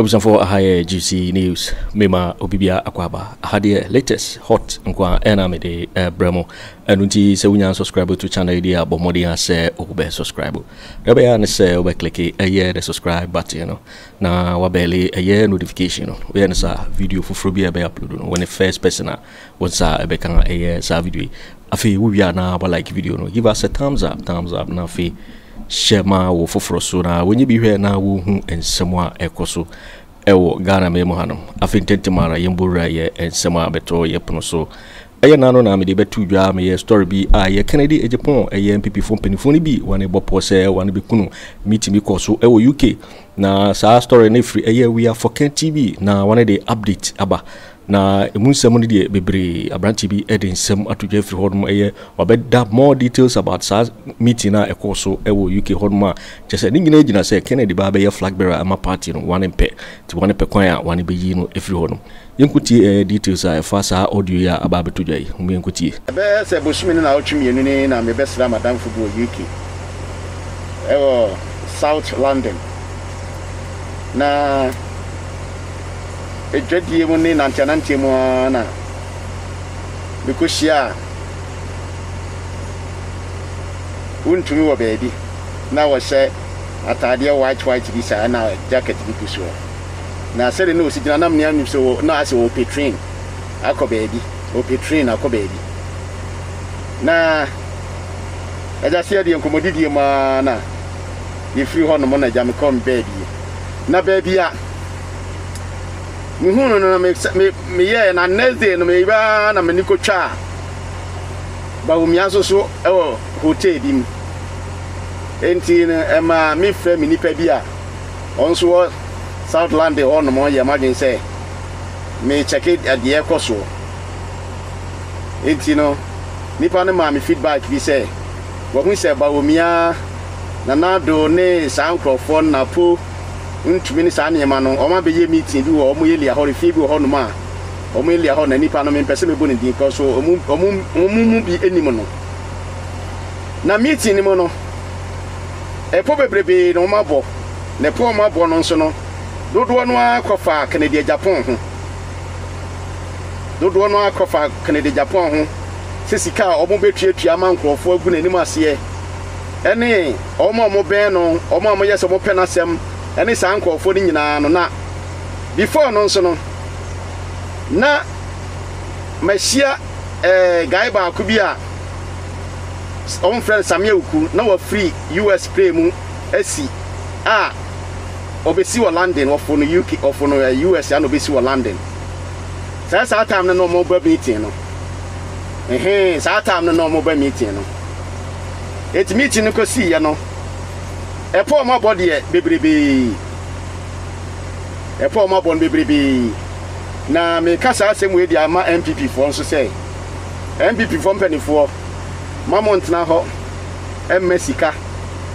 Abusuafoɔ aha yɛ GC News mema obi bia akɔ aba aha deɛ latest hot nko a ɛna mede ɛbrɛ mo ɛno nti sɛ wonya subscribe to channel yi deɛ abɔ mmɔden a sɛ wobɛ subscribe deɛ wobɛyɛ a ne sɛ wobɛ click ɛyɛ the subscribe button no na wabɛle ɛyɛ notification no woyɛ no saa video foforɔ bi a ɛbɛyɛ upload no wɔne first person a wo nsa ɛbɛka ɛyɛ saa video yi afei wowie a na wa like video no give us a thumbs up thumbs up na afei hyɛ ma wo foforɔ so na wɔnyɛ bi hwɛ na wɔhu nsɛm a ɛkɔ so ɛwɔ Ghana man mu hanom. Afei ntɛntɛm ara yɛn bɔwura yɛ nsɛm a bɛtɔ yɛ pono so. Ɛyɛ nano na mede bɛto dwa meyɛ story bi a ɛyɛ Kennedy Agyapong ɛyɛ NPP foɔ mpanimfoɔ no bi wɔne bɔ pɔ sɛ wɔne bɛkunu meeting bi kɔ so ɛwɔ UK na saa story no firi ɛyɛ We Are For Ken TV na wɔne de update aba Na emu nsɛm no deɛ bebree, aberanteɛ bi de nsɛm ato dwa afiri hɔnom, ɛyɛ wabɛda more details about saa meeting a ɛkɔɔ so wɔ UK hɔnom a kyerɛ sɛ ne nyinaa gyina sɛ Kennedy ba bɛyɛ flag bearer ama party no wane mpɛ, nti wane pɛ kwan a wane bɛyi no afiri hɔ no. Yɛnkɔtie ɛyɛ details a ɛfa saa audio yi a aba abɛtɔ dwa yi, mom yɛnkɔtie. Ɛbɛyɛ sɛ bosome ne naawɔtwe mmienu ni na mebɛsraa m'adamfo bi wɔ UK, ɛwɔ South London. Na dwadie mu ne nanteananteɛ mu ara na mekɔhyiaa Wontumi wɔ baabi na wɔhyɛ ataadeɛ white white bi saa na jacket bi gu soɔ. Na sɛdeɛ na ɔsi gyina na menea nim sɛ wɔ na asɛ ɔpɛ train akɔ baabi, ɔpɛ train akɔ baabi. Na agya sɛ yɛdeɛ nkɔmmɔdidie mu ara na yɛfiri hɔ nom na agya mekɔ me baabi. Na baabi a mehuu no no me me meyɛɛ na next day no meyɛ na m'ani kɔtwaa Bawumia nso so wɔ hotel bi mu. Enti no ɛmaa mefrɛ me nipa bi a ɔno nso wɔ South London hɔ nom yɛ m'adwene sɛ mekyɛke deɛ ɛkɔ soɔ. Enti no nipa no maa me feedback bi sɛ wahu sɛ Bawumia, Nana Addo ne saa nkurɔfoɔ no Napo ntumi ne saa nneɛma no, wɔn abɛyɛ meeting bi wɔ wɔn area hɔ, efie bi wɔ hɔnom a wɔn area hɔ na nipa no mempɛ sɛ mebɔ ne din kɔ so wɔn wɔn wɔn mu bi anim no. Na meeting no mu no, ɛpɔ bebrebe na wɔn abɔ, na ɛpɔ wɔn abɔ no nso no, dodoɔ no ara kɔfa Kennedy Agyapong ho. Dodoɔ no ara kɔfa Kennedy Agyapong ho sɛ sika a wɔbɛtuatua ama nkurɔfoɔ agu n'anim aseɛ ɛne wɔn a wɔbɛn no, wɔn a wɔyɛ sɛ wɔpɛ n'asɛm ne saa nkurɔfoɔ no nyinaa no, na before no nso no, na mahyia eh, guy baako bi a wɔfrɛ no Samia Uku, na wafiri US plane mu asi a ɔbɛsi wɔ London, wɔfo no UK, wɔfo no eh, US a na ɔbɛsi wɔ London. Saa saa time no na wɔba meeting no. Ɛhɛn, saa time no na wɔba meeting no. Enti meeting no kɔsiiɛ no, ɛpɔ wɔn abɔ deɛ bebrebee. Ɛpɔ wɔn abɔ no bebrebee. Na meka saa asɛm wei de ama NPP foɔ nso sɛ, NPP foɔ mpanimfoɔ, ma mo ntena hɔ mma sika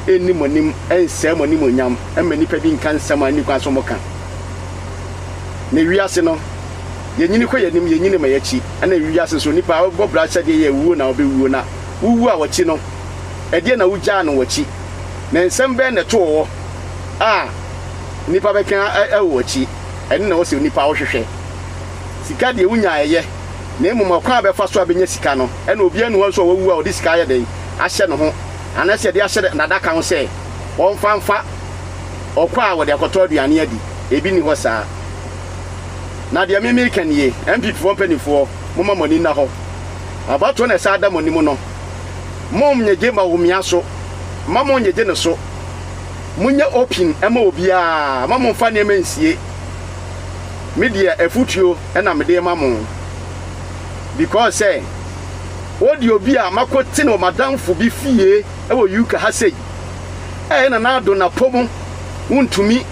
nni mo anim nsɛe mo animuonyam mma nnipa bi nka nsɛm a ɛnni kwan so moka. Na wiase no, yɛnyini kɔ yɛn anim, yɛnyini ma yɛn akyi. Ɛna wiase nso, nipa wobɔ bra sɛdeɛ yɛ wuo na wobɛwuo na Wuwu a w'akyi no, ɛdeɛn na wogyaa no w'akyi? Na nsɛm bɛn na ɛtoo hɔ a nnipa bɛka wɔ w'akyi? Ɛno na ɛwɔ sɛ onipa wohwehwɛ. Sika deɛ wonya a ɛyɛ, na mmom ɔkwan a bɛfa so a bɛnya sika no, ɛna obiara nni hɔ nso a wawu a ɔde sika ayɛ dɛn ahyɛ ne ho, anaasɛ ɛde ahyɛ n'adaka ho sɛ ɔmfa mfa ɔkɔ a wɔde akɔtɔ aduane adi. Ebi nni hɔ saa. Na deɛ me meka nie, NPP foɔ mpanimfoɔ, momma mo ani nna hɔ. Abatoɔ na ɛsan da mo anim no, monnyegye Bawumia so, mma monnyegye no so. Monyɛ open ma obiara, mma momfa nneɛma nsie. Me deɛ afutuo na mede rema mo because sɛ wode obi a makɔte no wɔ m'adamfo bi fie wɔ UK ha sei, ɛyɛ Nana Addo Napo mo, wontumi,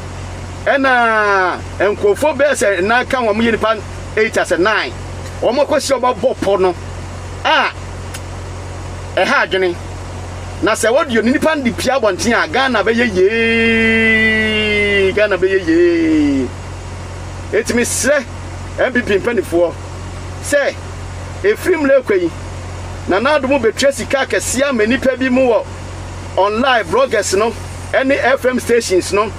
ɛna nkurɔfoɔ bɛyɛ sɛ nnan ka ho a wɔyɛ nnipa eight asɛ nine. Wɔakɔhyia wɔn abɔ pɔ no a, ɛha adwene. Na sɛ wɔde onipa no de pia abɔnten a, Ghana bɛyɛ yee. Ghana bɛyɛ yee. Enti mesrɛ NPP mpanimfoɔ sɛ ɛfiri mmerɛ rekɔ yi, Nana Addo mo bɛtua sika akɛseɛ ama nnipa bi mo wɔ online bloggers no ne FM stations no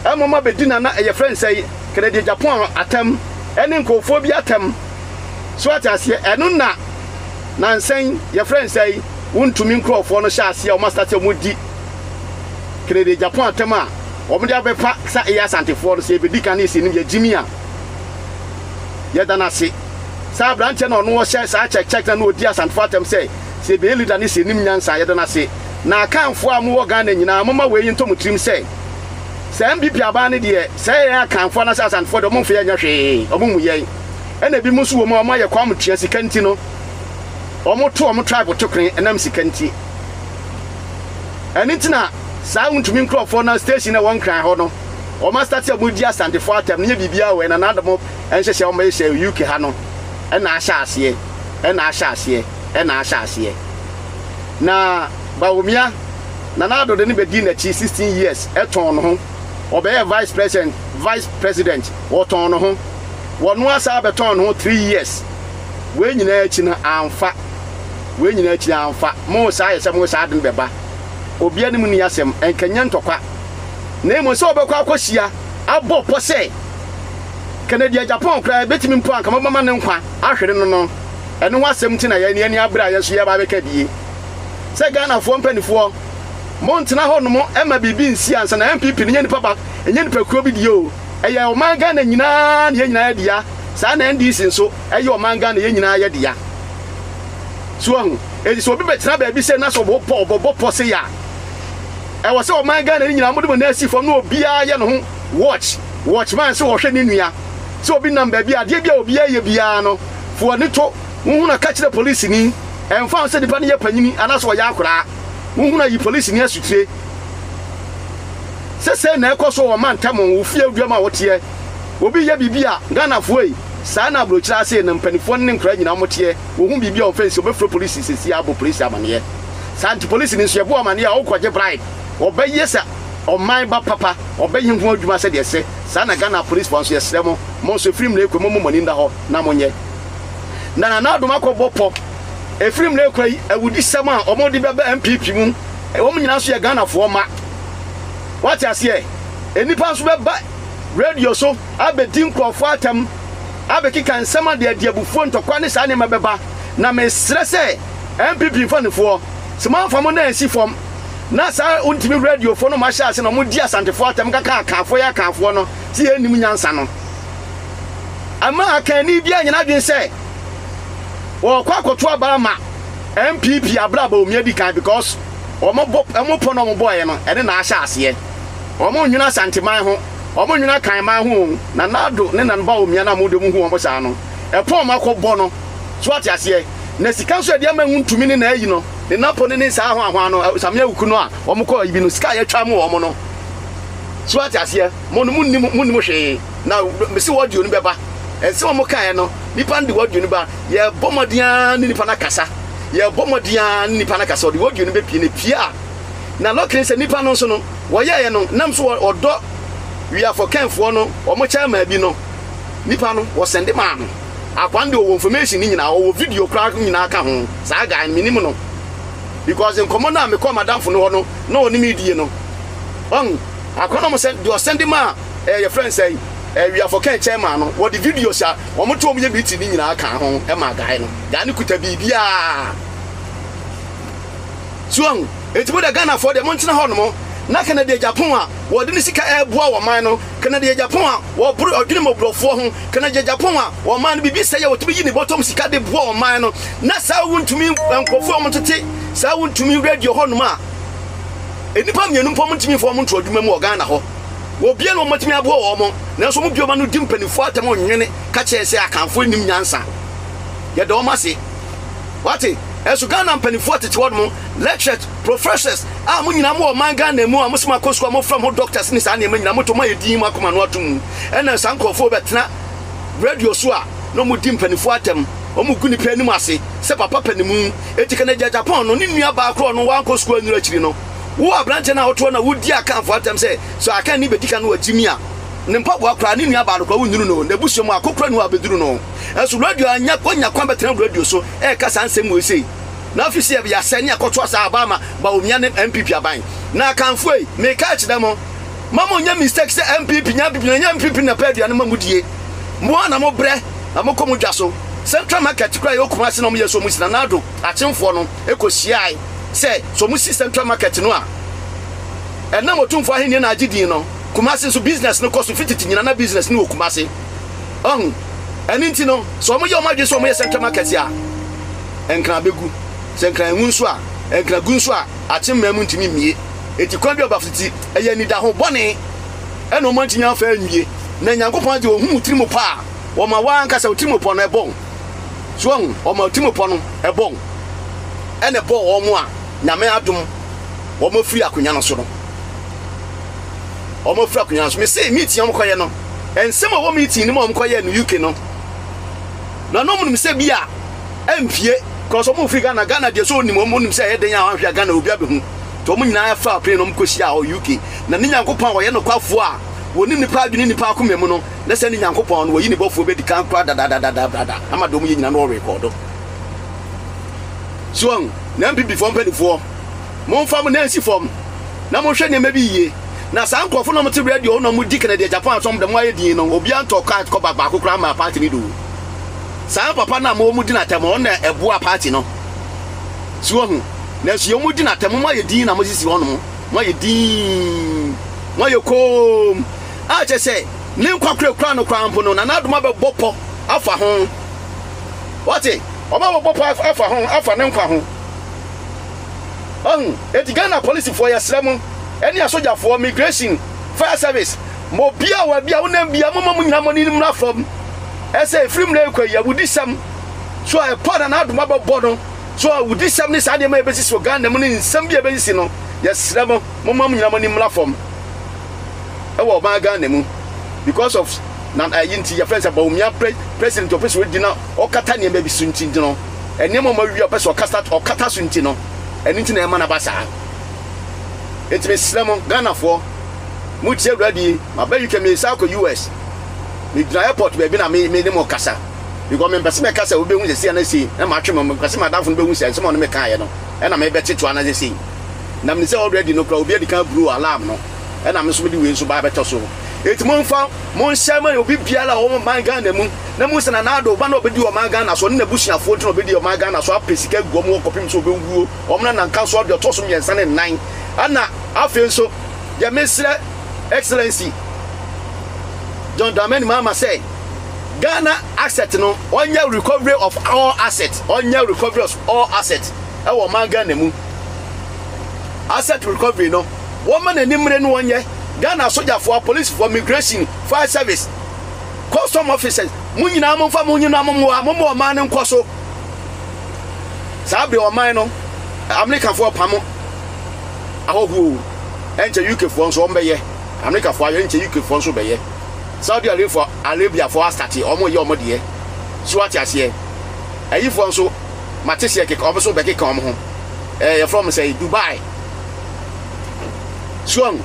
ma wɔabɛdi Nana, yɛfrɛ no sɛ. Kennedy Agyapong atɛm ɛne nkurɔfoɔ bi atɛm. So ate aseɛ? Ɛno na nansa yi yɛfrɛ no sɛn, wontumi nkurɔfoɔ no hyɛ aseɛ a wɔn asate a wɔdi Kennedy Agyapong atɛm a wɔde abɛfa sɛ ɛyɛ Asantefoɔ no sɛ yɛbɛdi kan ne yɛsi anim yɛgyimi a yɛda no ase. Saa aberanteɛ na ɔno ɔhyɛ saa check check na na ɔdi Asantefoɔ atɛm sɛ sɛ yɛbɛyɛ leader ne sɛ yɛnim nyansa a yɛda no ase. Na Akanfoɔ a mowɔ Ghana nyinaa momma wei ntɔ mo tirim sɛ sɛ NPP aban no deɛ sɛ yɛn Akanfoɔ anaasɛ Asantefoɔ deɛ wɔmfa yɛn nyɛ hwee, wɔmmu yɛn. Ɛna ebinom nso wɔ mu a wɔayɛ kwam tua sika nti no wɔto wɔn tribe to kren ɛnam sika nti. Ɛno nti na saa wontumi nkurɔfoɔ no station a ɛwɔ Nkran hɔ no wɔn astate a wɔdi Asantefoɔ atɛm no nyɛ biribiara o ɛna n'adom nhyehyɛ wɔn bɛhyehyɛ UK ha no ɛna ahyɛ aseɛ ɛna ahyɛ aseɛ ɛna ahyɛ aseɛ. Na Bawumia Nana Addo de no bɛdii n'akyi 16 years ɛtɔn ne ho ɔbɛyɛɛ vice president vice president ɔtɔn ne ho Wɔno ara saa bɛtɔn ne ho three years wei nyinaa akyi no amfa wei nyinaa akyi amfa mo saa yɛ sɛ mo saa ade no bɛba obia ne mo nni asɛm ɛnka nyɛ ntɔkwa na mmom sɛ wɔbɛkɔ akɔhyia abɔ pɔ sɛ Kennedy Agyapong koraa ɛbɛtumi mpo anka mobɛma ne nkwa ahwere no no ɛno ho asɛm nti na yɛn ani abere a yɛn nso yɛba abɛka bie sɛ Ghanafoɔ mpanifoɔ montena hɔ nom ɛma biribi nsi ansa na NPP no nyɛ nipa ba ɛnyɛ nipakuo bi deɛ o. Ɛyɛ ɔman Ghana nyinaa na yɛn nyinaa yɛ dea. Saa na NDC nso ɛyɛ ɔman Ghana yɛn nyinaa yɛ dea. So wahu? Enti sɛ obi bɛtena baabi sɛ na sɛ ɔbɔ ɔbɔbɔ pɔ sei a, ɛwɔ sɛ ɔman Ghana no nyinaa mode mo nan si fam na obiara yɛ ne ho watch, watchman sɛ ɔhwɛ ne nua. Sɛ obi nam baabi a, adeɛ bi a obiara yɛ biara no, fa w'ani to, wohunu a ka kyerɛ polisini. Ɛmfa ho sɛ nipa no yɛ panyini anaasɛ ɔyɛ akoraa, wohunu a yi polisini asutire. Sɛ sei na ɛkɔ so wɔ mantam wo fie duam a woteɛ, obi yɛ biribi a, Ghanafoɔ ei, saa na abrokyire ase no mpanifoɔ ne nkwadaa nyinaa wɔteɛ, wɔhu biribi a wɔmfa nsi, wɔbɛfrɛ polisi sesie abɔ polisi amaneɛ. Saa nti polisi no nso yɛbɔ amaneɛ a wokɔgye bribe, wɔbɛyɛ sɛ ɔman ba papa, wɔbɛyɛ ho adwuma sɛdeɛ ɛsɛ. Saa na Ghana apolisifoɔ nso yɛsrɛ mo, mo nso ɛfiri mmerɛ rekɔ yi momma mo ani nna hɔ na monyɛ. Na Nana Adom akɔbɔ pɔ, ɛfiri mmerɛ rekɔ yi awudisɛm a wɔde bɛba NPP mu, wɔn nyinaa nso yɛ Ghanafoɔ mma. Wate aseɛ? Nnipa nso bɛba radio so abɛdi nkurɔfoɔ atɛm, abɛkeka nsɛm a de adi abufuo, ntɔkwa ne saa nneɛma bɛba. Na mesrɛ sɛ NPP mfanifoɔ, sɛ moamfa mo nan ansi fam na saa wontumi radiofoɔ no moahyɛ ase na wɔdi Asantefoɔ atɛm kaka Akanfoɔ yɛ Akanfoɔ no sɛ yɛnnim nyansa no. Ɛma Akanni biara nyɛ n'adwene sɛ wɔrekɔ akɔto aba ama NPP abrɛ a Bawumia di kan because Wɔn bɔ, wɔn pɔ na wɔn bɔeɛ no, ɛne na ahyɛ aseɛ. Wɔn nnwene Asanteman ho, wɔn nnwene Akanman ho o, Nana Addo ne Nan Bawumia no a mo deɛ mo hu wɔn saa no, ɛpɔ a wɔn akɔ bɔ no, so wate aseɛ? Na sika nso a yɛde ama Wuntumi ne n'ayi no, ne Napo ne ne saa hwanhwan no, Samia Awuku no a wɔn kɔ ayi bi no, sika a yɛatwa ama wɔn no, so wate aseɛ? Mo no mo nnim, mo nnim hwee. Na mese audio no bɛba. Nsɛm a wɔn kaeɛ no, nipa no de audio no ba, yɛbɔ mmɔden ara ne nipa no akasa. Yɛbɔ mmɔden ara ne nipa no akasa, ɔde audio no bɛpie, na epie a, na luckily sɛ nipa no nso no, wɔyɛeɛ no, nam so ɔdɔ wiafɔ kɛnfoɔ no, wɔn chairman bi no, nipa no, wɔsɛnde maa no. Akwa no deɛ ɔwɔ information no nyinaa, ɔwɔ video koraa nyinaa ka ho. Saa guy no, menim no. Because nkɔmmɔ no a mekɔɔ madamfo no hɔ no, na ɔne me die no. Wahu? Akwa no, wɔsɛn, deɛ ɔsɛnde maa, eh, yɛfrɛ no sɛn, eh, wiafɔ kɛn chairman no, wɔde videos a wɔn to wɔn yɛ meeting no nyinaa kaa ho maa guy no. Daa no kuta biribiara. So wahu? Enti mo deɛ Ghanafoɔ deɛ montena hɔ nom na Kennedy Agyapong a wɔde ne sika ɛreboa wɔn man no, Kennedy Agyapong a wɔboro ɔdwene mmɔborɔfoɔ ho, Kennedy Agyapong a wɔn man no biribi sɛe a wɔtumi yi ne bɔtɔm sika de boa wɔn man no, na saa wontumi nkurɔfoɔ a wɔtete saa wontumi radio hɔ nom a nnipa mmienu mpo wɔntumi mfa wɔn nto adwuma mu wɔ Ghana hɔ. Wɔbia na wɔatumi aboa wɔn, nanso wɔn bioma no di mpanimfoɔ atɛm nnwene ka kyerɛ sɛ Akanfoɔ nnim nyansa. Yɛda wɔn ase. Wate? Ɛnso Ghana mpanimfoɔ tete hɔ nom, lecturers, professors a mo nyinaa mo wɔ ɔman Ghana mu a mo se mo akɔ sukuu a mo frɛ mo ho doctors ne saa nneɛma nyinaa mo to mo ayɛ din mo akoma no ato mu. Ɛna saa nkurɔfoɔ bɛtena radio so a na wɔn di mpanimfoɔ atɛm, wɔn gu nipa anim ase sɛ papa panimu. Eti kan agya Japan no ne nua baa korɔ no wankɔ sukuu anuru akyiri no. Wo aberanteɛ no a wotoɔ na wodi Akanfoɔ atɛm sɛ sɛ Akanni bɛdi kan na wagyimi a ne mpaboa koraa ne nua baa no koraa wonnuru no, n'abusua mu akokora ni hɔ a bɛduru no. Nso radio anya wanya kwan bɛtena radio so ɛreka saa nsɛm wei sei. Na afei sɛ yɛasɛe ne akɔtoa saa aba ama Bawumia ne NPP aban. Na Akanfoɔ ei, meka akyerɛ mo, Ma mo nyɛ mistake sɛ NPP nya NPP na nyɛ NPP na pɛ aduane ma mo die. Mo a na mo brɛ na mo kɔ mo dwa so. Central market koraa yɛ Kumasi na ɔmo yɛ so ɔmo si Nana Addo akyemfoɔ no kɔ hyiae sɛ sɛ ɔmo si central market no a ɛnam Otumfoɔ ahennie na agye din no. Kumasi nso business no kɔ so fi tete nyina na business no wɔ Kumasi. Ɔho ɛno nti no sɛ ɔmo yɛ ɔmo adwene sɛ ɔmo yɛ central market a Nkran bɛgu. Sɛ Nkran angu nso a Nkran gu nso a akyemmaa mu ntumi mmie. Enti kwan bi a ɔbɛfa so nti, ɛyɛ anidaho bɔne na wɔn antumi amfa anwie. Na Nyankopɔn de ohu wo tirim pɔ a, wɔma wo ankasa wo tirim pɔ no ɛbɔ wo. So wahu? Wɔma wo tirim pɔ no ɛbɔ wo. Ɛna ɛbɔɔ wɔn a Nyame adom wɔn afiri akonya no so no. Wɔn afiri akonya no so. Mese meeting a wɔkɔyɛ no, nsɛm a ɛwɔ meeting no mu a wɔkɔyɛ no UK no, na na wɔn nim sɛ bi a ɛmpie, cause wɔn firi Ghana, Ghana deɛ sɛ onim, wɔn nim sɛ ɛyɛ den a wɔahwɛ a Ghana obi abɛhu. Nti wɔn nyinaa faa plane na wɔn kɔhyiaa hɔ UK. Na ne Nyankopɔn a ɔyɛ nokwafoɔ a wɔnim nipa adwene ne nipa akoma mu no, na sɛ ne Nyankopɔn no wɔyi ne bɔfoɔ bɛdi kan koraa dadadadadada ama deɛ wɔn yɛ nyinaa na ɔrekɔdo. So wɔn, na NPP foɔ mpanimfoɔ, momfa mo nan nsi fam na monhwɛ nneɛma bi yie. Na saa nkurɔfoɔ na wɔte radio hɔ na wɔdi Kennedy Agyapong asom dɛm ayɛ din no, obiara ntɔɔ kaa kɔba baako koraa mmaa party no do. Saa papa no a mo wɔn di no atɛm, ɔno na ɛboa party no. So wahu? Nanso yɛn mo di no atɛm, mo ayɛ din na mo sisi hɔ nom, mo ayɛ din, mo ayɛ koom. A kyɛ sɛ ne nkwa kura kura no koraa mpo no, Nana Adom abɛbɔ pɔ afa ho. Wate? Ɔmo abɛbɔ pɔ afa ho, afa ne nkwa ho. Wahu? Eti Ghana polisifoɔ yɛsrɛ mo, ɛne asogyafoɔ, migration, fire service, mo bia wɔ bia wonam bia, mo ma mo nyina mo ani mmra fam. Ɛsɛ efiri mmerɛ rekɔ yi, awudisɛm so a ɛpɔ Nana Adom abɛbɔ no, So awudisɛm ne saa nneɛma a ebesisi wɔ Ghana mu ne nsɛm bi a ebesisi no, yɛsrɛ mo, momma mo nyinaa mo ani mmra fam wɔ ɔman Ghana mu because of na ayi nti yɛfrɛ no sɛ Bawumia pre president ɔpɛ sɛ odi na ɔkata nneɛma bi so nti nti no nneɛma ɔma wie ɔpɛ sɛ ɔkasa ɔkata so nti no ɛno nti na ɛma no aba saa. Enti mesrɛ mo Ghanafoɔ motie awurade yi maba UK mesan akɔ US megyina airport baabi na me me ne mo kasa. Because mempɛ sɛ mɛka sɛ wobɛhu sɛ sei anaa sei, na matwe me ho. Mempɛ sɛ m'adamfo no bɛhu sɛ nsɛm a ɔne me kaeɛ no, ɛna merebɛtete anaasɛ sei. Na menim sɛ already no koraa obi adi kan ablow alarm no, ɛna me nso mede wei nso ba abɛtɔ so. Enti momfa monhyɛ ma obi biara a ɔwɔ ɔman Ghana mu, na mohu sɛ Nana Addo, ba no a ɔbɛdi ɔman Ghana so, ɔne n'abusuafoɔ nti na ɔbɛdi ɔman Ghana so, apɛ sika agu wɔn hɔ kɔpem sɛ ɔbɛwuo, wɔn na nanka nso deɛ ɔtɔ so mmiɛnsa ne nnan. Ɛna afei nso, deɛ mesrɛ Excellency John Dramani Mahama sɛ, Ghana asset no ɔnyɛ recovery of all asset ɔnyɛ recovery of all asset ɛwɔ ɔman Ghana mu asset recovery no wɔma n'ani mmere no ɔnyɛ Ghana asogyafoɔ apolisifoɔ migration fire service custom officers mo nyinaa momfa mo nyinaa mo mmoa mo mmoa ɔman no nkɔ so saa bere ɔman no Amerikafoɔ pamo ahɔhoɔ ɛnkyɛ UKfoɔ nso wɔn bɛyɛ Amerikafoɔ ayɛ ɛnkyɛ UKfoɔ nso bɛyɛ Saudi Arabia Arabiafoɔ astate ɔmo yɛ ɔmo deɛ so wate aseɛ ayifoɔ nso mate seɛ keka ɔmo nso bɛkeka ɔmo ho ɛɛ yɛfrɛ ɔmo sɛ Dubai so ɔmo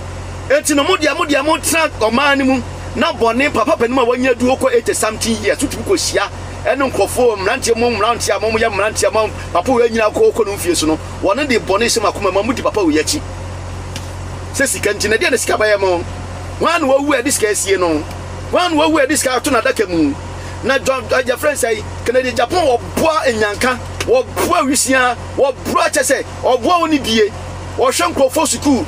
eti no mo deɛ mo deɛ mo tena ɔman no mu na bɔne papa panin a wanya du okɔ 80 something years wotumi kɔ hyia ɛne nkurɔfoɔ mmeranteɛ mo mmeranteɛ a mo yɛ mmeranteɛ mo papa wei anyina kɔ kɔ no mfie so no wɔne de bɔne hyɛ mo akoma mu a mo di papa wei akyi sɛ sika nti na deɛ na sika bɛyɛ mo. Hwan na wawu a yɛde sika asie no? Hwan na wawu a yɛde sika ato n'adaka mu? Na John eh, yɛfrɛ no sɛ Kennedy Agyapong wɔboa nyanka, wɔboa wisia, wɔboa kyɛ sɛ ɔboa wɔn ne bie, wɔhwɛ nkurɔfoɔ sukuu,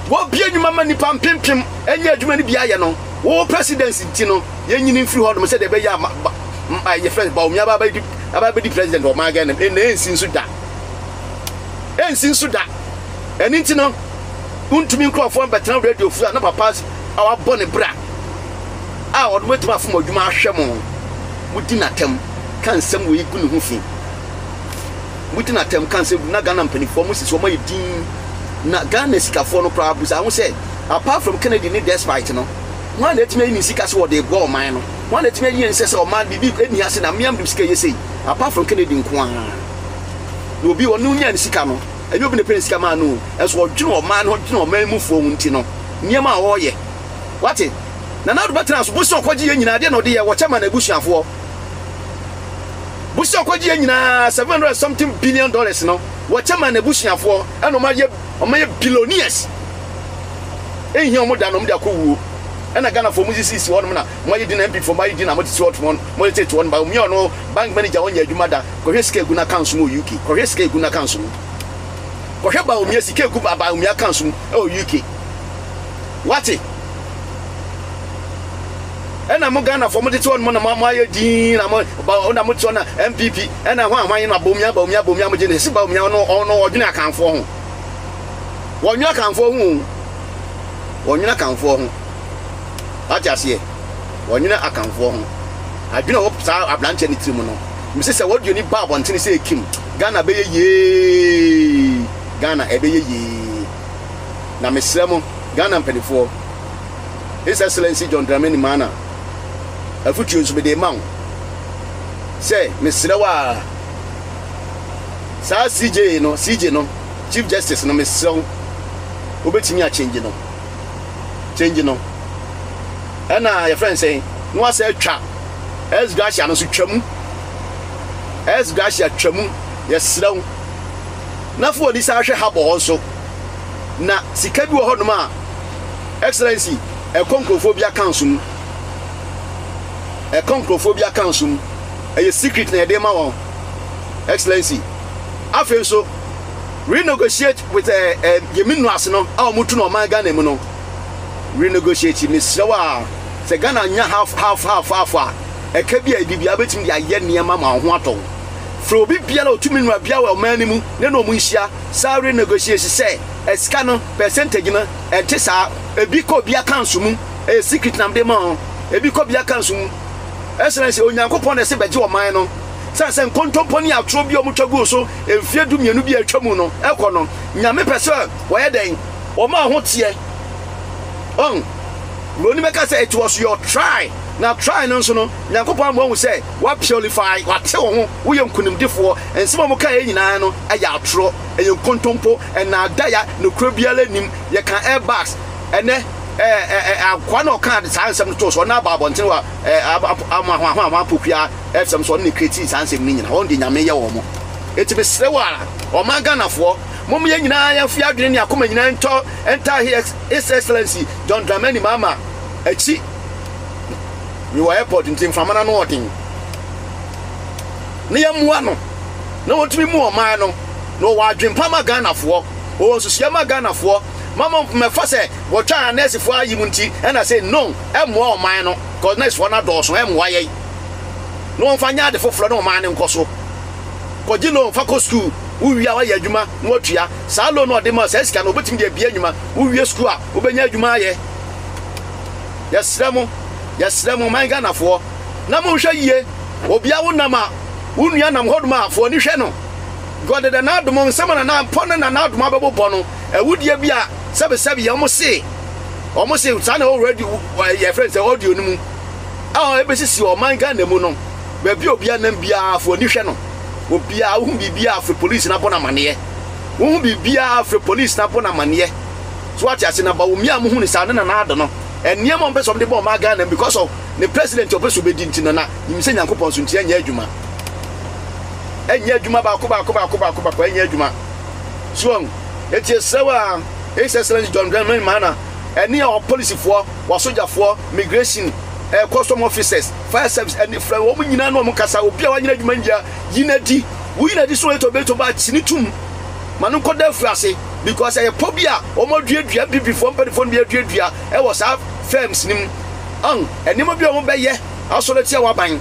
wɔbie nnwuma ma nnipa mpempem ɛnyɛ adwuma no bi ayɛ no. Wo presidency nti no, yɛnyini mfiri hɔ nom sɛdeɛ ɛbɛyɛ a ma, yɛfrɛ no Bawumia aba abɛdi aba abɛdi president wɔ ɔman Ghana mu. Ɛnna ɛnsi nso da. Ɛnsi nso da. Ɛno nti no, Wontumi nkurɔfoɔ mbɛtena radio fie a na papa a wabɔ ne bra a ɔde bɛtumi afom adwuma ahwɛ mo. Modi n'atɛm ka nsɛm wei gu ne ho fi. Modi n'atɛm ka nsɛm gu na Ghana mpanimfoɔ mo sisi wɔn ayɛ din. Na Ghana sikafoɔ no koraa busa ho sɛ apart from Kennedy ne Despite no, hwan na atumi ayi ne sika sɛ wɔde reboa ɔman no? Hwan na atumi ayi ne sɛ sɛ ɔman biribi nni ase na mmea mede sika yɛ sei apart from Kennedy nko ara? Na obi ɔno nyaa ne sika no. Ɛnyɛ obi na ɛpɛ ne sika maa no o, nso ɔdwene ɔman no ho, dwene ɔman mufoɔ ho nti no, nneɛma a ɔreyɛ. Wate? Nana Addo bɛtena so, bosea ɔkɔgye yɛ nyinaa, deɛ na ɔde yɛ, wɔkyɛ ma n'abusuafoɔ. Bosea ɔkɔgye yɛ nyinaa, 700 and something billion dollars no, wɔkyɛ ma n'abusuafoɔ, ɛna wɔn ayɛ, wɔn ayɛ billionaires. Ɛnhia wɔn da na wɔn de akɔ wuo. Ɛna Ghanafoɔ mo sisisisi hɔ nom na mo ayɛ din na NPP foɔ mo ayɛ din na mo tete hɔ nom mo tete hɔ nom ba omia ɔno bank manager ɔnyɛ adwuma da kɔhwɛ sika egu n'accounts mu wɔ UK kɔhwɛ sika egu n'accounts mu kɔhwɛ ba omia sika egu ba omia accounts mu ɛwɔ UK wate ɛna mo Ghanafoɔ mo tete hɔ nom na mo ayɛ din na mo ba na mo te hɔ na NPP ɛna hwan hwan na ba omia ba omia ba omia mo gye ne si ba omia ɔno ɔno ɔdwene akanfoɔ ho wɔnwene akanfoɔ ho o. Wɔnnwene Akanfoɔ ho. Wate aseɛ? Wɔnnwene Akanfoɔ ho. Adwene a ɛwɔ saa aberanteɛ no tirim no, mese sɛ audio no ba abɔntene sɛ ekim, Ghana bɛyɛ yee. Ghana ɛbɛyɛ yee. Na mesrɛ mo, Ghana mpanimfoɔ, His Excellency John Dramani Mahama, afotuo nso mede rema wo sɛ mesrɛ wo a, saa CJ no, CJ no, Chief Justice no mesrɛ wo wobɛtumi a change no change no ɛna yɛfrɛ no sɛn na wasɛ atwa S Gracia no nso twa mu S Gracia twa mu yɛsrɛ wo na fo ani san hwɛ ha bɔ hɔ nso na sika bi wɔ hɔnom a excellency ɛkɔ nkurɔfoɔ bi accounts mu ɛkɔ nkurɔfoɔ bi accounts mu ɛyɛ secret na yɛde ma wɔn excellency Afei nso, renegotiate with eh, eh, yɛmi nnuase no a wɔn tu no ɔman Ghana mu no. Renegotiate, mesrɛ wo a, sɛ Ghana nya half half half half a, ɛka bi a ɛdi biara bɛtumi de ayɛ nneɛma ma wo ho atɔ wo. Frɛ obi biara a ɔtumi nnura biara wɔ ɔman no mu ne na wɔn nhyia saa renegotiate sɛ ɛsika no percentage no ɛnte saa. Ebi kɔ obi accounts mu, ɛyɛ secret na mede ma wɔn. Ebi kɔ obi accounts mu. Excellency, Onyankopɔn na ɛsɛ bɛgye ɔman no. Sane sɛ nkontompo ne atorɔ bi a wɔtwa guu so mfeɛ dumienu bi a atwa mu no kɔ no, Nyame pɛ sɛ wɔyɛ dɛn? Wɔma ho teɛ. Ɔn, Buroni bɛka sɛ it was your try. Na try no nso no, Nyankopɔn ama wahu sɛ wa purify, wate wo ho, woyɛ nkunimdifoɔ. Nsɛm a wɔkaeɛ nyinaa no yɛ atorɔ, ɛyɛ nkontompo, ɛnnaadaeɛ, nokorɛ biara nnim. Yɛka airbags, ɛnɛ, ɛɛ, ɛɛ, akoa na ɔkaa saa nsɛm no too so, ɔno aba abɔntene wɔ, ɛɛ, ama ho ahoa ho apokua. Ɛsɛm sɛ ɔno na creatii saa nsɛm no nyina, ɔno deɛ Nyame yɛ wɔn. Enti mesrɛ wo ara, ɔman Ghanafoɔ, mom yɛn nyinaa yɛmfa yɛn adwene ne akoma nyinaa ntɔ ntaa His Excellency John Dramani Mahama akyi. Mewɔ airport nti mframa no ano ɔden. Na yɛmmoa no na ɔntumi mu ɔman no, na ɔwɔ adwempa ma Ghanafoɔ, ɔwɔ nsusuiɛ ma Ghanafoɔ. Mama mɛfa sɛ wɔtwa nɛɛsefoɔ ayi mu nti ɛna sɛ no, ɛmmoa ɔman no, cause nɛɛsefoɔ no adɔɔso, ɛmmoa yɛn. na wɔmfa nyɛ ade foforɔ na ɔman no nkɔ so. Kɔgye loan fa kɔ sukuu, wowie a woayɛ adwuma na woatua. Saa loan no a ɔde ma wo, saa sika no wobɛtumi de abue nnwuma. Wowie sukuu a, wobɛnya adwuma ayɛ. Yɛsrɛ mo, yɛsrɛ mo, ɔman Ghanafoɔ, na monhwɛ yie. Obia wo nam a, wo nua nam hɔnom a, fa w'ani hwɛ no. Because deda n'adom, nsɛm a Nana Mpɔ ne Nana Adom abɛbobɔ no, awudie bi a sɛbesɛbe yɛ wɔn se, wɔn se saa na ɛwɔ radio, yɛfrɛ no sɛ audio no mu. a ɛbɛsisi ɔman Ghana mu no, baabi a obiara nam biara fa w'ani hwɛ no. Obiara, wohu biribiara frɛ polisi na bɔ no amaneɛ. Wohu biribiara frɛ polisi na bɔ no amaneɛ. So wate ase na Bawumia a mohu no saa ne Nana Addo no, nneɛma a wɔpɛ sɛ wɔde bɔ ɔman Ghana mu because of ne president a ɔpɛ sɛ ɔbɛdi nti no na nim sɛ Nyankopɔn so nti ɛnyɛ adwuma. Ɛnyɛ adwuma baako baako baako baako baako ɛnyɛ adwuma. So wɔn, eti esrɛ wo a, His Excellency John Dramani Mahama, ɛne a ɔpolisifoɔ w'asogyafoɔ, migration, eh, custom officers, fire service, ɛne frɛ wɔn nyinaa na wɔn kasa. Obi a wanyina adwuma nyia, yi na di. Woyi na di so eto beto ba kyini tum. Ma no nkɔda afuase because ɛyɛ pɔ bi a wɔn aduadua bibifoɔ mpanimfoɔ no bi aduadua ɛwɔ saa firms no mu. Ɔn, nneɛma bi a wɔn bɛyɛ asɔre atia w'aban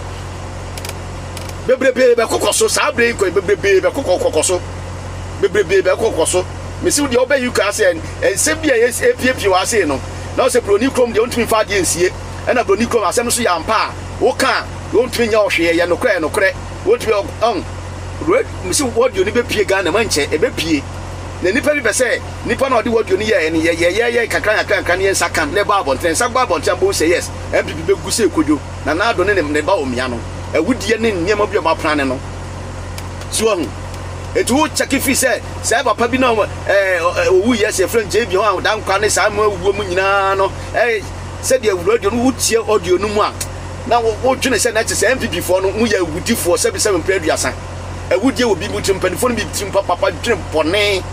bebrebe bɛkokɔ so saa bere yi kɔ bebrebe bɛkokɔ kɔkɔ so bebrebe bɛkokɔ so. Mesi wo deɛ wobɛ UK ase nsɛm bi a ɛpiepie wɔ ase no na ɔsɛ broni kurom deɛ wontumi mfa adeɛ nsie ɛna broni kurom asɛm no so yɛ ampa a woka a wontumi nyɛ ɔhwee ɛyɛ nokorɛ ɛyɛ nokorɛ wontumi ɔn mesi wɔdio no bɛpie Ghana mu ɛnkyɛ ɛbɛpie na nipa bi pɛ sɛ nipa na ɔde wɔdio no yɛɛ no yɛyɛyɛ kakra kakra kakra ne yɛn nsa ka na ɛbɔ abɔntene nsa bɔ abɔntene abɔhu sɛ yes MPP bɛgu sɛ kodwo na naado ne ne ba omia no awudie ne nneɛma bi a ɔmaprane no so ahu Eti wo check fi sɛ saa papa bi na ɛɛ owu yɛ sɛ yɛfrɛ no JB ho a da nkwa ne saa mu awuo mu nyinaa no ɛɛ sɛdeɛ radio no wotie audio no mu a na wodwene sɛ na ɛte sɛ NPP foɔ no mo yɛ awudifoɔ sɛbi sɛbi mpere aduasa awudie wɔ bi mu tirim mpanimfoɔ no bi tirim papapa dwene bɔne.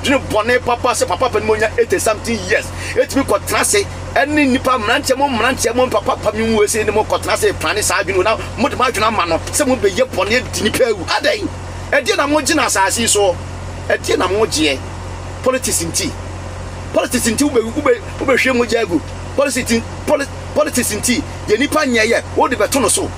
Dwene bɔne papa sɛ papa panin mu ɔnya 80 something years ɛtumi kɔtena ase ɛne nnipa mmeranteɛ mo mmeranteɛ mo papa pa mi mu ɛsɛ ne mo kɔtena ase plane saa adwene na mo de mo adwene ama no sɛ mo bɛyɛ bɔne adi nipa awu adɛn ɛdeɛ na mo gye na asase yi soɔ ɛdeɛ na mo gyeɛ politics nti politics nti wobɛ wobɛ wobɛhwie mogya agu politics politics nti deɛ nipa nyɛ yɛ wode bɛto no so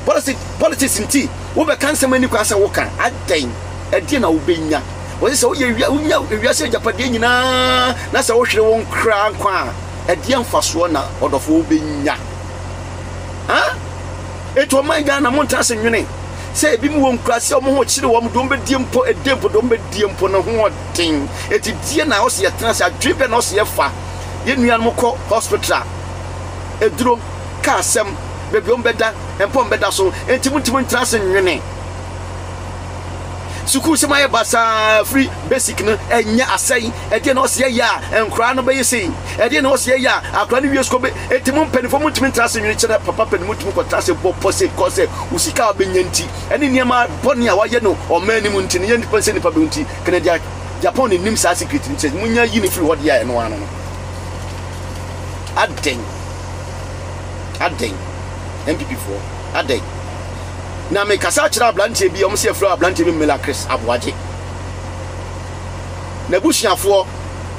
politics politics nti wobɛka nsɛm ani kwan sɛ woka adɛn ɛdeɛ na wobɛnya Wɔse sɛ woyɛ wia wonya wiase agyapadeɛ nyinaa na sɛ wohwere wo nkra nkwa a, ɛdeɛ mfasoɔ na ɔdɔfo wobɛnya? Ha? Eti ɔman Ghana mo ntena ase nwene sɛ ebi mu wɔ nkuraase a wɔn ho kyere wɔn deɛ wɔbɛdie mpo ɛde mpo deɛ wɔbɛdie mpo no ho ɔden. Eti deɛ na ɔsɛ yɛtena ase adwene bɛ na ɔsɛ yɛfa yɛn nuanom kɔ hospital a eduro kaa asɛm baabi wɔn bɛda mpa wɔn bɛda so enti mo ntumi ntena ase nwene. Sukuu sɛm ayɛ basaa firi basic no ɛnyɛ asɛe ɛdeɛ na ɔsɛ yɛyɛ a nkoraa no bɛyɛ sei ɛdeɛ na ɔsɛ yɛyɛ a akoraa no wie sukuu bɛ eti mo mpanimfoɔ mo ntumi ntra ase nwene kyerɛ papa panin mo ntumi kɔtra ase bɔ pɔ se kɔ sɛ wo sika a wobɛnya nti ɛne nneɛma bɔne a wayɛ no ɔman no mu nti no yɛ nipa sɛ nipa bɛwu nti Kennedy Japan ne nim saa secret nti sɛ monya yi ne firi hɔ deɛ a ɛno ano no adɛn adɛn NPP foɔ adɛn Na me kasa kyerɛ abranteɛ bi a wɔn sɛ yɛfrɛ abranteɛ bi Miller Chris Aboagye. N'abusuafoɔ,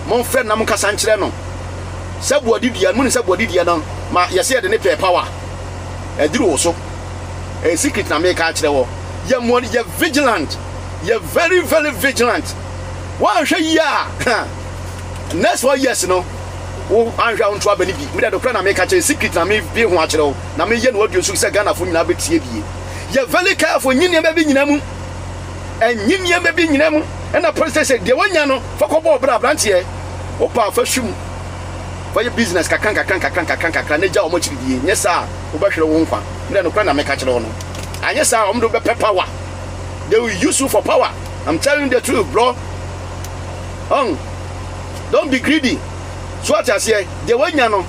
momfrɛ no na monkasa nkyerɛ no sɛ boadi dua no, monim sɛ boadi dua no ma yɛsɛ yɛde ne pɛɛ power aduru wo so. Ɛyɛ secret na meka akyerɛ wɔ. Yɛ mo yɛ vigilant, yɛ very very vigilant. Woanhwɛ yie a, next 4 years no, wo anhwɛ a wonto aba no bi. Mede nokorɛ na meka kyerɛ, secret na mebie ho akyerɛ wo. Na me yɛ no audio nso sɛ Ghana fo nyinaa bɛ tie bie. Yɛ very careful nyi nneɛma bi nyina mu. Ɛnyi nneɛma bi nyina mu. Ɛna police station deɛ wanya no fa kɔ bɔ ɔbra abranteɛ. Wo pa fa hwim. Fa yɛ business kakra nkakra nkakra nkakra nkakra na gya wɔn akyiri die. Nyɛ saa a wobɛhwere wo nkwa. Me deɛ nokorɛ na meka kyerɛ wo no. Anyɛ saa a wɔn de wo bɛpɛ power. They will use you for power. I'm telling you the truth bro. Ɔn. Don't be greedy. So ate aseɛ deɛ wanya no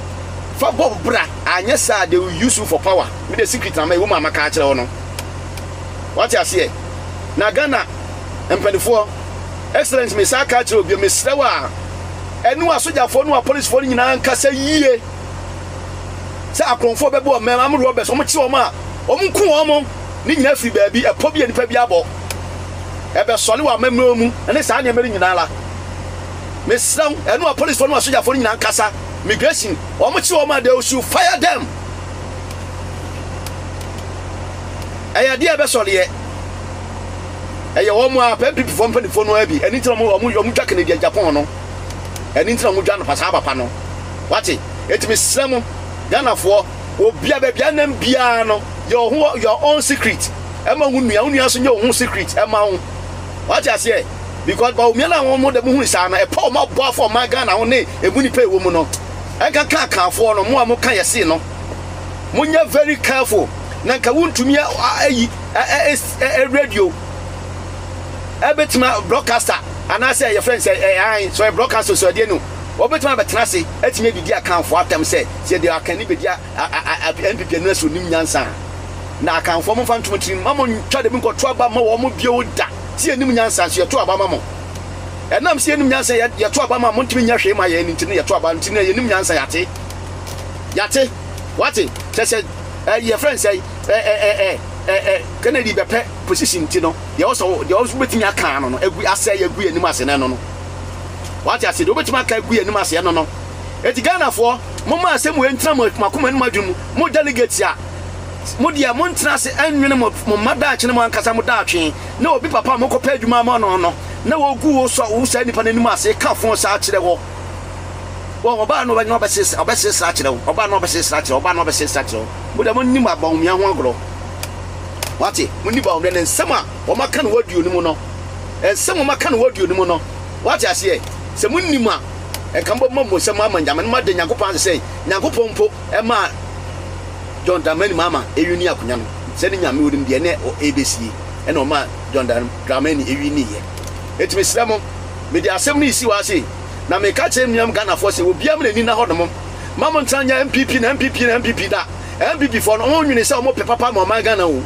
fa bɔ bra anyɛ saa they will use you for power me de secret na ma ɛwɔ mu a maka akyerɛ wo no wate aseɛ na Ghana mpanifoɔ excellence me saa ka akyerɛ obi mesrɛ wo a ɛne asogyafoɔ ne apolicefoɔ no nyinaa nkasa yie sɛ akorɔmfoɔ bɛbɔ ɔmɛm am robbers wɔn kye wɔn a wɔn nku wɔn ne nyinaa firi baabi ɛpɔ bi a nipa bi abɔ ɛbɛsɔre wɔ amammerɛ mu ɛne saa nneɛma no nyinaa la Mesrɛ wo, ɛne apolicefoɔ ne asogyafoɔ no nyinaa nkasa. Migration, wɔn kye wɔn a, they should fire them. Ɛyɛ adeɛ a ɛbɛsɔreɛ. Ɛyɛ wɔn a pɛ NPP foɔ mpanimfoɔ no ara bi. Ɛno nti na wɔn wɔn wɔn dwa Kennedy Agyapong no. Ɛno nti na wɔn dwa no pa saa papa no. Wate? Eti mesrɛ mo, Ghanafoɔ, obia baabi anam biara no, yɛ wo ho your own secret. Ɛma wo nua, wo nua nso nyɛ wo ho secret ɛma wo. Wate aseɛ? Because Bawumia no a wɔn de mo hui saa no, ɛpɛ wɔn abɔ afa ɔman Ghana ho ne emu nipa ɛwɔ mu no. Ɛnkanka Akanfoɔ no, mo a mo ka yɛsee no, mo nyɛ very careful na nka wontumi ayi radio ɛbɛtumi broadcaster anaasɛ yɛfrɛ no sɛ ɛan sɛ ɔyɛ broadcaster sɛ ɛdeɛ no wɔbɛtumi abɛtena ase atumi adidi Akanfoɔ atɛm sɛ sɛ yɛde Akanni bɛdi NPP ani so nim nyansa a na Akanfoɔ momfa ntom tirim ma mo ntwa dabi nkɔto aba ma wɔn bio da. Sɛ yɛnnim nyansa nso, yɛto aba ma mo. Ɛnam sɛ yɛnnim nyansa yɛ, yɛto aba ma mo ntumi nyɛ hwee ma yɛn nti no, yɛto aba nti no, yɛnnim nyansa, yɛate. Yɛate. Wate? Kyɛ sɛ, ɛ, yɛfrɛ no sɛ, ɛ, ɛ, ɛ, ɛ, ɛ, ɛ, Kennedy bɛpɛ position nti no, deɛ ɔsɛ, deɛ ɔbɛtumi aka ano no, agu, asɛe agu yɛn anim ase no, ɛno no. Wate ase? Deɛ ɔbɛtumi aka agu yɛn anim ase, ɛno no. Enti Ghanafoɔ, momma asɛm wei ntena mo akoma ne mo adwene mu, mo delegates a, Mo deɛ, montena ase nnwene mo mo mma daakye ne mo ankasa mo daatwe, na obi papa a mokɔpɛ adwuma ama no no, na wɔgu wo so wo saa nipa no anim ase ka fon saa kyerɛ wɔ. Wɔn ɔbaa no ɔbɛsesra ɔbɛsesra akyerɛ wo, ɔbaa no ɔbɛsesra akyerɛ wo, ɔbaa no ɔbɛsesra akyerɛ wo. Mo deɛ, monni mo Bawumia ho agorɔ. Wate? Monni Bawumia ne nsɛm a wɔaka no wɔ audio no mu no. Nsɛm a wɔaka no wɔ audio no mu no. Wate aseɛ? Sɛ monnim a, nka mobɛma mo nsɛm ama Nyame no, moada Nyankopɔn ase sɛ Nyankopɔn mpo ɛmaa John Dramani Mahama ewini akonya no sɛ ne nyame onim deɛ ne ɛbɛsie ɛna ɔma John Dramani ewini yɛ. Enti mesrɛ mo, mede asɛm no resi hɔ ara sei, na meka kyerɛ me nuanom Ghanafoɔ sɛ obiara ma n'ani nna hɔ nom, mma mo ntena nyɛ NPP na NPP na NPP da. NPP foɔ no, wɔn nwene sɛ wɔn pɛ papa ma ɔman Ghana o.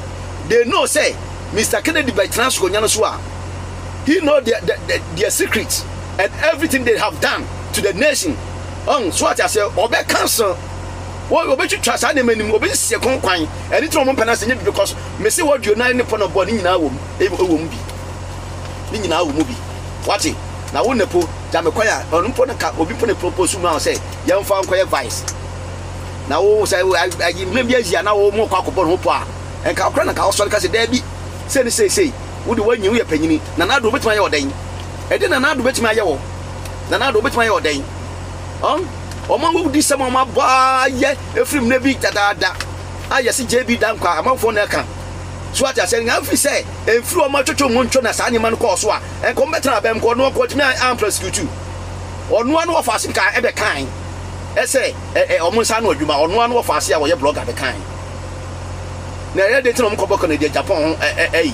They know sɛ Mister Kennedy bɛtena akonya no so a, he know their, their, their secret. and everything they have done to the nation. Ɔn so ate aseɛ ɔbɛ cancel wɔ ɔbɛtwitwa saa nneɛma nim ɔbɛsiesie kɔn kwan ɛne ti na wɔn mpɛ n'asɛ nyɛ bi because mese wɔduo nan ne pɔ na bɔ ne nyinaa wɔ mu ɛwɔ mu bi ne nyinaa wɔ mu bi wate na wo nepo gya me kwan a ɔno mpo no ka obi mpo ne propose mu a sɛ yɛmfa nkɔyɛ vice na wo sɛ ayi mmerɛ bi ayi a na wo mo kɔ akɔbɔ ne ho pɔ a nka ɔkora na nka ɔsɔre ka sɛ daabi sei ne sei sei wo de woanyin woyɛ panyini Nana Addo wobɛtumi ayɛ ɔdɛn ɛde Nana Addo bɛtumi ayɛ wɔ Nana Addo wobɛtumi ayɛ ɔdɛn ɔn wɔn a wɔdi sɛm a wɔn abɔ ayɛ efiri mmerɛ bi dadaada a yɛsi JB Danquah amanfoɔ na ɛka so ate aseɛ nka mfiri sɛ mfiri wɔn atwotwo mu ntwo na saa nneɛma no kɔɔ so a nka wɔn bɛtena abɛn mu ɔno ɔkɔ tumi an prosecute ɔno ano wɔfa ase nka ɛbɛkan ɛsɛ ɛ ɛ wɔn nsa ano adwuma ɔno ano wɔfa ase a wɔyɛ blogger bɛkan na ɛyɛ de nti na wɔn kɔbɔ Kennedy Japan ho ɛ ɛ ɛyi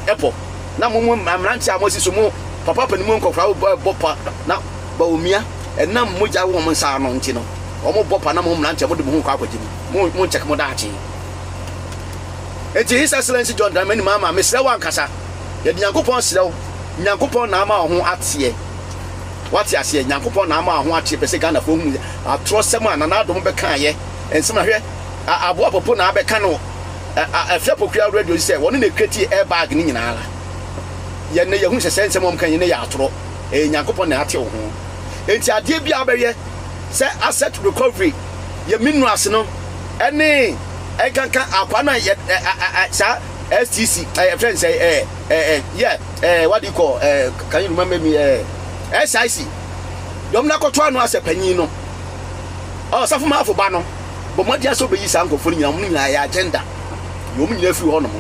ɛpɔ na mo mo mmeranteɛ a moasi so mo papa panin mu nkɔkora bɔ bɔ pa na Bawumia ɛnam mogya wɔ wɔn nsa ano nti no wɔn bɔ pa na mo mmeranteɛ mo de mo ho kɔ akɔgye mu mo mo nkyɛk mo daakye nti His Excellency John Dramani Mahama mesrɛ wo ankasa yɛde Nyankopɔn srɛ wo Nyankopɔn na ama wo ho ateɛ wate aseɛ Nyankopɔn na ama wo ho ateɛ pɛ sɛ Ghanafoɔ hu atorɔsɛm a Nana Adom bɛkaeɛ nsɛm na hwɛ aboa popo na abɛka no Afia Pokuya radio sɛ wɔne na ekreti airbag ne nyinaa la. Yɛn ne yɛhu sɛ sɛ nsɛm wɔn ka yi ne yɛ atorɔ. Ɛyɛ Nyankopɔn na ate wo ho. Enti adeɛ bi a wobɛyɛ sɛ asset recovery yɛ minerals no ɛne ɛnkanka akwa na yɛ saa STC ɛyɛ fɛn sɛ ɛ ɛ yɛ ɛ what do you call ɛ can you remember me ɛ SIC dɔm na akɔto ano asɛ panyin no ɔsafo maafo ba no. Bɔ mmɔden ara sɛ wobɛyi saa nkurɔfoɔ no nyinaa, wɔn nyinaa ɛyɛ agenda. Yi wɔn nyinaa firi hɔnom.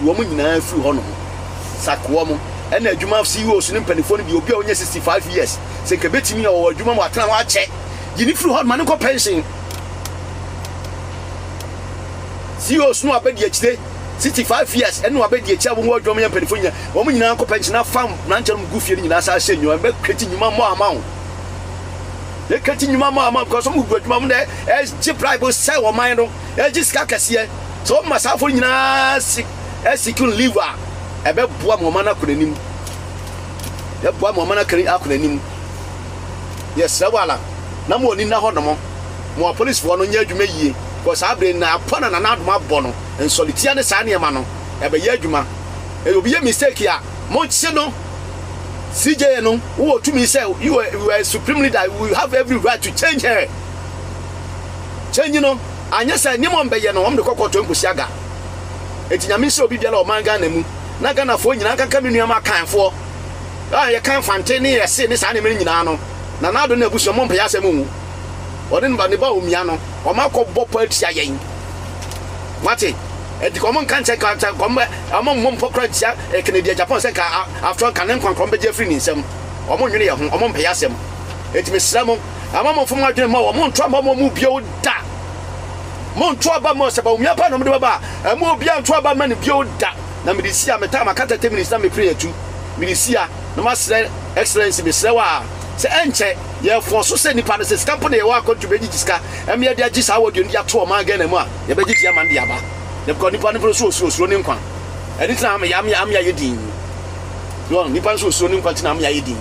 Yi wɔn nyinaa firi hɔnom. Sack wɔn. Ɛna adwuma CEOs ne mpanimfoɔ no bi, obi a ɔnyɛ 65 years, sɛ nka bɛtumi a ɔwɔ adwuma mu atena hɔ akyɛ, yi ne firi hɔnom, ma no nkɔ pension. CEOs no abɛdi akyire 65 years ɛne wabɛdi akyire a wɔn wɔ adwuma mu yɛ mpanimfoɔ nyinaa, wɔn nyinaa nkɔ pension na fa mmeranteɛ no gu fie no nyinaa saa hyɛ nnwuma, bɛ create nnwuma mmɔ ama wo. Yɛka ti nnwuma ma ama because wɔn gugu adwuma mu na ɛgye bribe sɛ wɔn man no ɛgye sika kɛseɛ sɛ wɔn ma saa afɔ nyinaa si ɛsikin leave a ɛbɛboa ma ɔman akɔ n'anim ɛboa ma ɔman akɔ n'anim yɛsrɛ wɔ ala na mo ani na hɔ nom mo apolisifoɔ no nyɛ adwuma yie kɔ saa abere na apɔ na nana adom abɔ no nsɔletia ne saa nneɛma no ɛbɛyɛ adwuma obi yɛ mistake a monkye no CJ no wowɔ tumi sɛ you are, you are a supreme leader you have every right to change her change no anyɛ sɛ nneɛma ɔmbɛyɛ no wɔn de kɔkɔ to nkosi aga eti nyame nhyɛ obi biara ɔman Ghana mu na Ghanafoɔ nyinaa nkanka me nnuama akanfoɔ a yɛka mfante ne yɛse ne saa nneɛma no nyinaa no na n'ado ne abusua mo mpɛyɛ asɛm o ɔne ne ba ne ba omia no wɔn akɔ bɔ pɔ atia yɛn wate Enti ka wɔn nka nkyɛ nka nka wɔn bɛ wɔn mmɔ mpo kora ntia Kennedy Agyapong sɛ nka after nka ne nkwa nka wɔn bɛgye afiri ne nsam. Wɔn nnwene yɛ ho, wɔn mpɛ yɛ asɛm. Enti mesrɛ mo, ama mo mfa mo adwene mma wɔn nto aba mma wɔn bio da. Mo nto aba mma sɛ Bawumia paa na wɔn de bɛba a, ɛmma obiara nto aba mma no bio da. Na mede si a, metaa maka 30 minutes na mepere atu. Mede si a, na masrɛ Excellency, mesrɛ wo a, sɛ ɛnkyɛ yɛfɔ so sɛ nipa no sɛ sika mpo na yɛwɔ akwantu bɛgyegye sika ɛma yɛde agye saa audio no de ato ɔman Ghana mu a, yɛbɛgyegye ama no de aba na because nipa no nso osuro osuro ne nkwa ɛne tena ama yɛ ama yɛ din wɔn nipa nso osuro ne nkwa tena ama yɛ din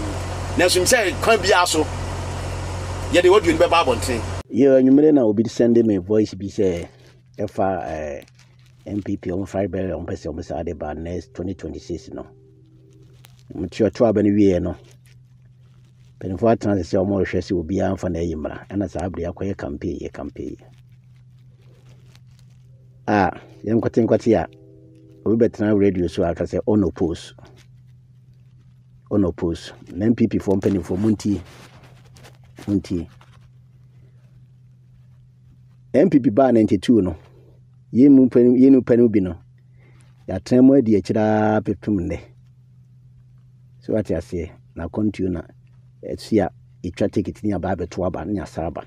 nanso sɛ kwan biara so yɛde audio no bɛba abɔntene. Yɛ anwummere na obi sɛnde me voice bi sɛ ɛfa eh, NPP wɔn flag bearer wɔn pɛ sɛ wɔn saa de ba next 2026 no. Wɔn ti ɔto aba no wieɛ no, mpanimfoɔ atena ase sɛ wɔrehwɛ sɛ obiara mfa n'ayi mmra ɛna saa bere akɔyɛ campaign yɛ campaign. A yɛnkɔte a obi bɛtena radio so aka sɛ ɔno oppose ɔno oppose na NPP foɔ mpanimfoɔ montie montie. NPP baa 92 no yɛn mu panin yɛn mu panin bi no yɛatena mu adi akyire ara pepem nnɛ. So wate aseɛ na akwantuo na ɛsi a yɛtwa ticket ne aba abɛto aba ne yɛasa aba.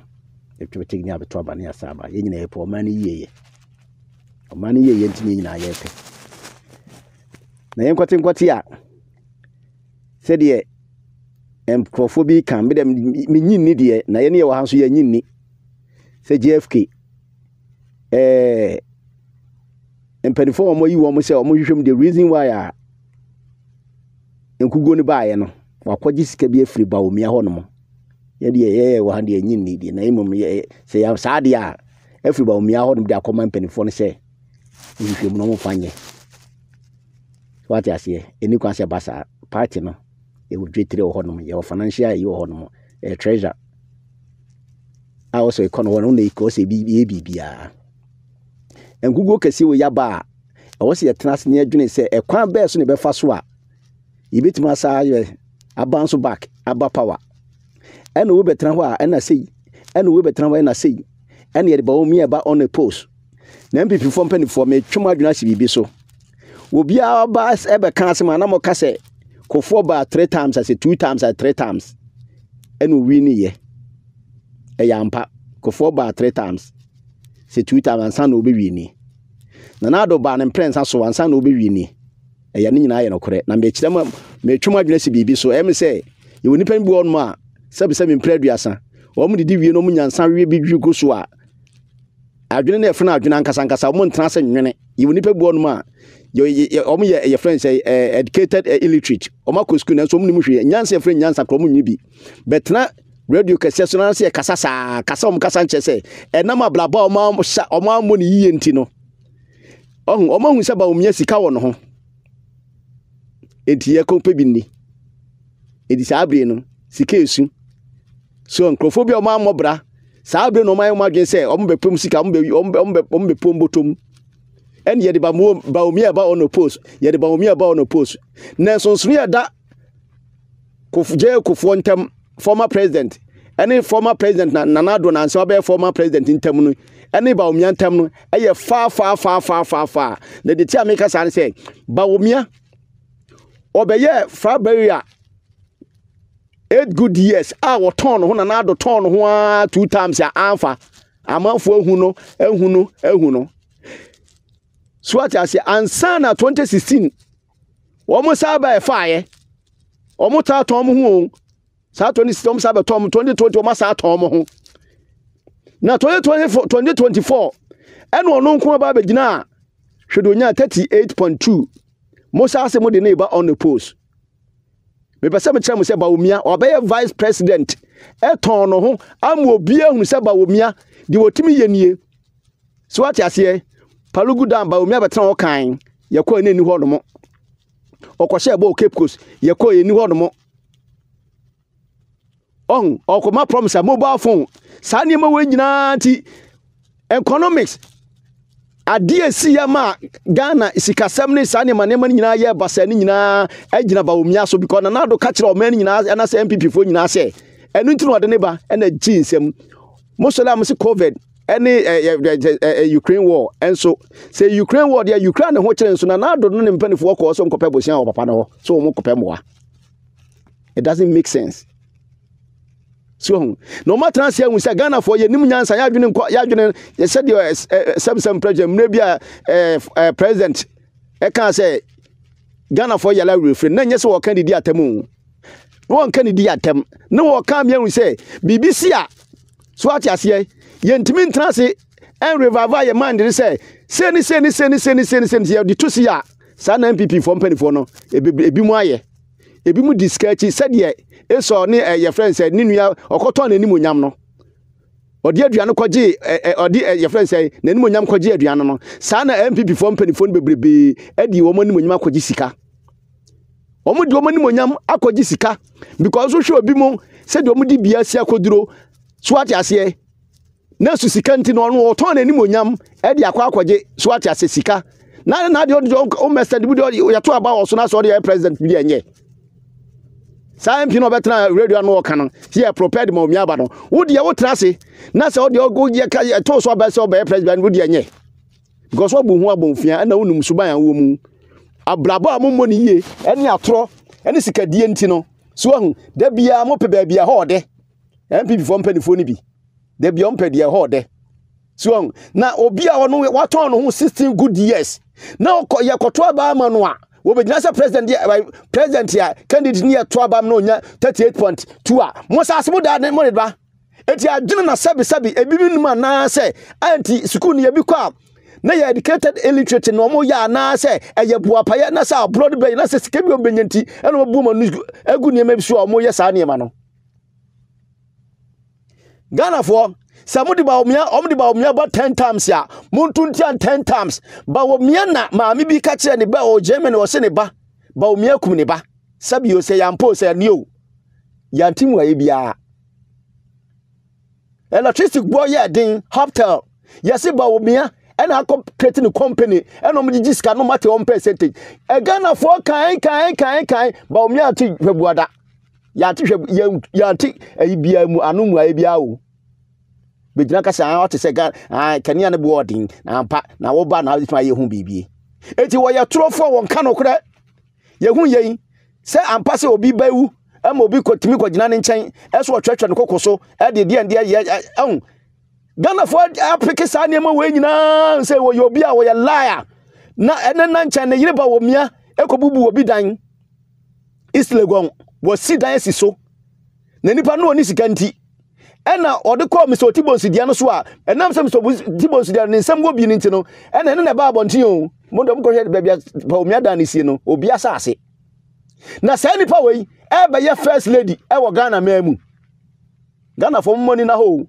Yɛtwa ticket ne abɛto aba ne yɛasa aba. Yɛn nyinaa yɛpɛ ɔman no yieyɛ. Ɔman no yieyɛ nti na yɛn nyinaa yɛpɛ. Na yɛnkɔte nkɔte a sɛdeɛ nkurɔfoɔ bi ka me dɛ menyi nni deɛ na yɛne yɛwɔ ha nso yɛnyi nni sɛ JFK ɛɛ mpanimfoɔ a wɔayi wɔn sɛ wɔhwehwɛ mu the reason why a nkuguo no baeɛ no. Wakɔgye sika bi afiri Bawumia hɔnom. Yɛn deɛ yɛyɛ wɔ ha deɛ nye nni deɛ na mmom yɛ sɛ yɛ saa deɛ a afiri Bawumia hɔnom de akɔma mpanimfoɔ no sɛ nhwehwɛmu no wɔmfa nyɛ. So wate aseɛ? Ɛni kwan sɛ ɛba saa. Party no yɛwɔ dwetire wɔ hɔnom, yɛwɔ financial ayi wɔ hɔnom, ɛyɛ treasure a wɔsɛ ɛkɔ no hɔ no na ɛkɔ sɛ ebi yɛ biribiara. Nkukuo kɛseɛ wɔ yaba a ɛwɔ sɛ yɛtena ase na yɛdwene sɛ ɛkwan bɛɛ so na ɛbɛfa so a yɛbɛtumi asa ayɛ aba nso back aba power. Ɛna obi bɛtena hɔ a ɛna sei, ɛna obi bɛtena hɔ ɛna sei, ɛna yɛde Bawumia ɛba on a post. Na NPP foɔ mpanimfoɔ metwe mo adwene asi biribi so. Obiara ba ɛbɛka asɛm a na moka sɛ Kofoɔ baa three times ase two times ase three times ɛna owi ne yɛ. Ɛyɛ ampa. Kofoɔ baa three times sɛ two times ansa na obewi ni. Nana Addo baa ne mprɛnsa so ansa na obewi ni. Ɛyɛ ne nyinaa yɛ nokorɛ. Na mekyerɛ mo metwe mo adwene asi biribi so. Ɛyɛ me sɛ yɛwɔ nnipa bi wɔ hɔnom a sɛbisɛbi mprɛ aduasa wɔn didi wie na wɔn nyansa wie bi dwi gu so a adwene no yɛfrɛ no adwene ankasa ankasa wɔn ntena ase nwene. Yɛwɔ nnipa bi wɔ hɔnom a wɔn yɛ yɛfrɛ no sɛ educated illiterate. Wɔn akɔ sukuu nanso wɔn nim hwee. Nyansa yɛfrɛ nyansa korɔ wɔn nyi bi. Bɛtena radio kɛseɛ so na sɛ yɛkasa saa kasa wɔn kasa nkyerɛ sɛ ɛnam abrabɔ a wɔn ammɔ ne yie nti no Ɔhu, wɔn ahu sɛ Bawumia sika wɔ ne ho. Enti yɛkɔ pɛ bi nni. Enti saa bere no, sika esu. So nkurɔfoɔ bi a wɔn ammɔ bra, saa bere no wɔn ayɛ wɔn adwene sɛ wɔn bɛpɛ mu sika, wɔn bɛ wɔn bɛ wɔn bɛ wɔn bɛpɛ wɔn bɔtɔm. Ɛne yɛde Bawumia ba on oppose, yɛde Bawumia ba on oppose. Na nsonsonoeɛ a ɛda Kof J. Kufuor ntam, former president, ɛne former president na Nana Addo nansa wabɛyɛ former president ntam no, ɛne Bawumia ntam no, ɛyɛ far far far far far far. Na deɛ ti a meka saa ne sɛ, Bawumia, ɔbɛyɛ far barrier eight good years a wɔtɔn ne ho Nana Addo tɔn ne ho ara two times a amfa. Amanfoɔ ahu no, ahu no, ahu no. So ate aseɛ, ansa na 2016 Wɔn saa ba ɛfaeɛ. Wɔn taa tɔn wɔn ho o. Saa 2016 wɔn saa bɛtɔn wɔn 2020 wɔn asa atɔn wɔn ho. Na 2024 2024 ɛna ɔno nko aba abɛgyina a hwɛ de onya 38.2. Mo saa ase mo de ne ba on the post. Mepɛ sɛ mekyerɛ mo sɛ Bawumia ɔbɛyɛ vice president ɛtɔn no ho ama obi ahunu sɛ Bawumia deɛ wɔtumi yɛ nie. So wate aseɛ? Palugu Dam Bawumia bɛtena hɔ kan yɛkɔɔ ne nni hɔ nom. Ɔkɔhyɛ bɔɔ Cape Coast yɛkɔɔ yɛnni hɔ nom. Ɔhu ɔkɔma promise a mobile phone saa nneɛma wei nyinaa nti economics adeɛ esi yɛ ma Ghana sikasɛm ne saa nneɛma nneɛma no nyinaa yɛ basaa ne nyinaa agyina Bawumia so because Nana Addo ka kyerɛ ɔman no nyinaa anaasɛ NPP foɔ nyinaa sɛ ɛno nti na ɔde ne ba ɛna gye nsam. Mo sɔre a mo se COVID ɛne ɛɛ ɛɛ Ukraine war ɛnso sɛ Ukraine war deɛ Ukraine ne ho kyerɛ nso Nana Addo no ne mpanimfoɔ kɔɔ so nkɔpɛ bosia wɔ papa no hɔ so wɔn kɔpɛ mmoa. It doesn't make sense. So ho na wɔn atena ase ahu sɛ Ghanafoɔ yɛnim nyansa yɛadwene nkɔ yɛadwene sɛdeɛ sɛmsɛm president mmerɛ bi a ɛɛ president ɛkaa sɛ Ghanafoɔ yɛlɛ awerɛfiri na nyɛ sɛ wɔka didi atam o na wɔnka ne di atɛm na wɔka mi ahu sɛ biribi si a so ate aseɛ yɛntumi ntena ase ɛn revive yɛ mind ne sɛ sei ne sei ne sei ne sei ne sei ne sei ne yɛde to si a saa na npp foɔ mpanimfoɔ no ebi mu ayɛ ebi mu di sika akyi sɛdeɛ esɔ ne ɛyɛ frɛ sɛ ne nua ɔkɔtɔn n'anim onyam no ɔde aduane kɔgye ɛ ɔde yɛfrɛ sɛ n'anim onyam kɔgye aduane no saa na npp foɔ mpanimfoɔ no bebrebe adi wɔn anim onyam akɔgye sika. Wɔn de wɔn animuonyam akɔgye sika because wohwɛ obi mu sɛdeɛ wɔn de bia si akɔduro so ate aseɛ na so sika nti no ɔno ɔtɔn n'animuonyam ɛde akɔ akɔgye so ate aseɛ sika na na deɛ ɔde ɔmɛsɛ de bi deɛ yɛto aba wɔ so na sɛ ɔde yɛ president bi deɛ ɛnyɛ saa mp na ɔbɛtena radio ano ɔka no sɛ yɛ prepared ma omi aba no wo deɛ wotena ase na sɛ ɔdeɛ ɔyɛ ka ɛto so aba sɛ ɔbɛyɛ president wo deɛ nyɛ Because woabu ho abɔnfia ɛna wonim suban a wowɔ mu. Abrabɔ a mommɔ no yie ɛne atorɔ ɛne sikadie nti no. So ahu, da biara mopɛ baabi a ɛhɔ ɔdɛ. NPP foɔ mpanimfoɔ no bi. Da biara wɔmpɛ deɛ ɛhɔ ɔdɛ. So ahu, na obi a ɔno watɔn ne ho 16 good years na ɔkɔ yɛkɔto aba ama no a wɔbɛgyina sɛ president deɛ president a candidate ne yɛto aba no ɔnya 38.2 a mo saase mo daa ne mo de ba. Eti adwene na sɛbesɛbe ebi bi nim anaasɛ anti sukuu no yɛbi kɔ a Na yɛ educated illiterate na wɔn yɛ anaasɛ ɛyɛ boapayɛ na sɛ aborɔ no bɛyɛ na sɛ sika bi wɔn bɛnya nti ɛna wɔn bu wɔn ani agu nneɛma bi so a wɔn yɛ saa nneɛma no. Ghanafoɔ sɛ mo de Bawumia wɔn de Bawumia ba ten times a mo nto ntia ten times. Bawumia na maame bi ka kyerɛ ne ba wɔ Germany ɔse ne ba Bawumia kum ne ba sɛbi o sɛ yampo sɛ ɛne o yante mu ayɛ biara. Electricity boɔ yɛ den hoptel yɛse Bawumia ɛna akɔ create ne company ɛna wɔn gyegye sika no mate wɔn percentage. Ghanafoɔ kan kan kan kan Bawumia ate hwɛbuada. Yɛante hwɛ yɛn yɛante ayi biara mu ano mu ayɛ biara o. Bɛgyina kasa ah ɔte sɛ Ghana ah kanea no boɔ ɔden na ampa na woba na wobɛtumi ayɛ ho biribi. Eti wɔyɛ torofoɔ wɔn ka nokorɛ. Yɛhu yɛn sɛ ampa sɛ obi bɛwu ɛma obi kɔtumi kɔgyina ne nkyɛn ɛso ɔtwerɛtwerɛ ne koko so ɛde deɛ deɛ yɛ ɛho. Ghanafoɔ apeke saa nneɛma wei nyinaa sɛ wɔyɛ obi a wɔyɛ liar na ɛne na nkyɛn ne yere ba wɔ mia ɛkɔbubu obi dan. East Legon wɔsi dan asi so na nipa no ɔne sika nti ɛna ɔde kɔɔ Mr. Otibonsi deɛ no so a ɛnam sɛ Mr. Otibonsi deɛ ne nsɛm wɔ bi no nti no ɛna ɛne na ɛba abɔnten o mo dɔm kɔhwɛ baabi a Bawumia dan no sie no obi asase na saa nipa wei ɛbɛyɛ first lady ɛwɔ Ghana man mu Ghana fo mo ani na hɔ o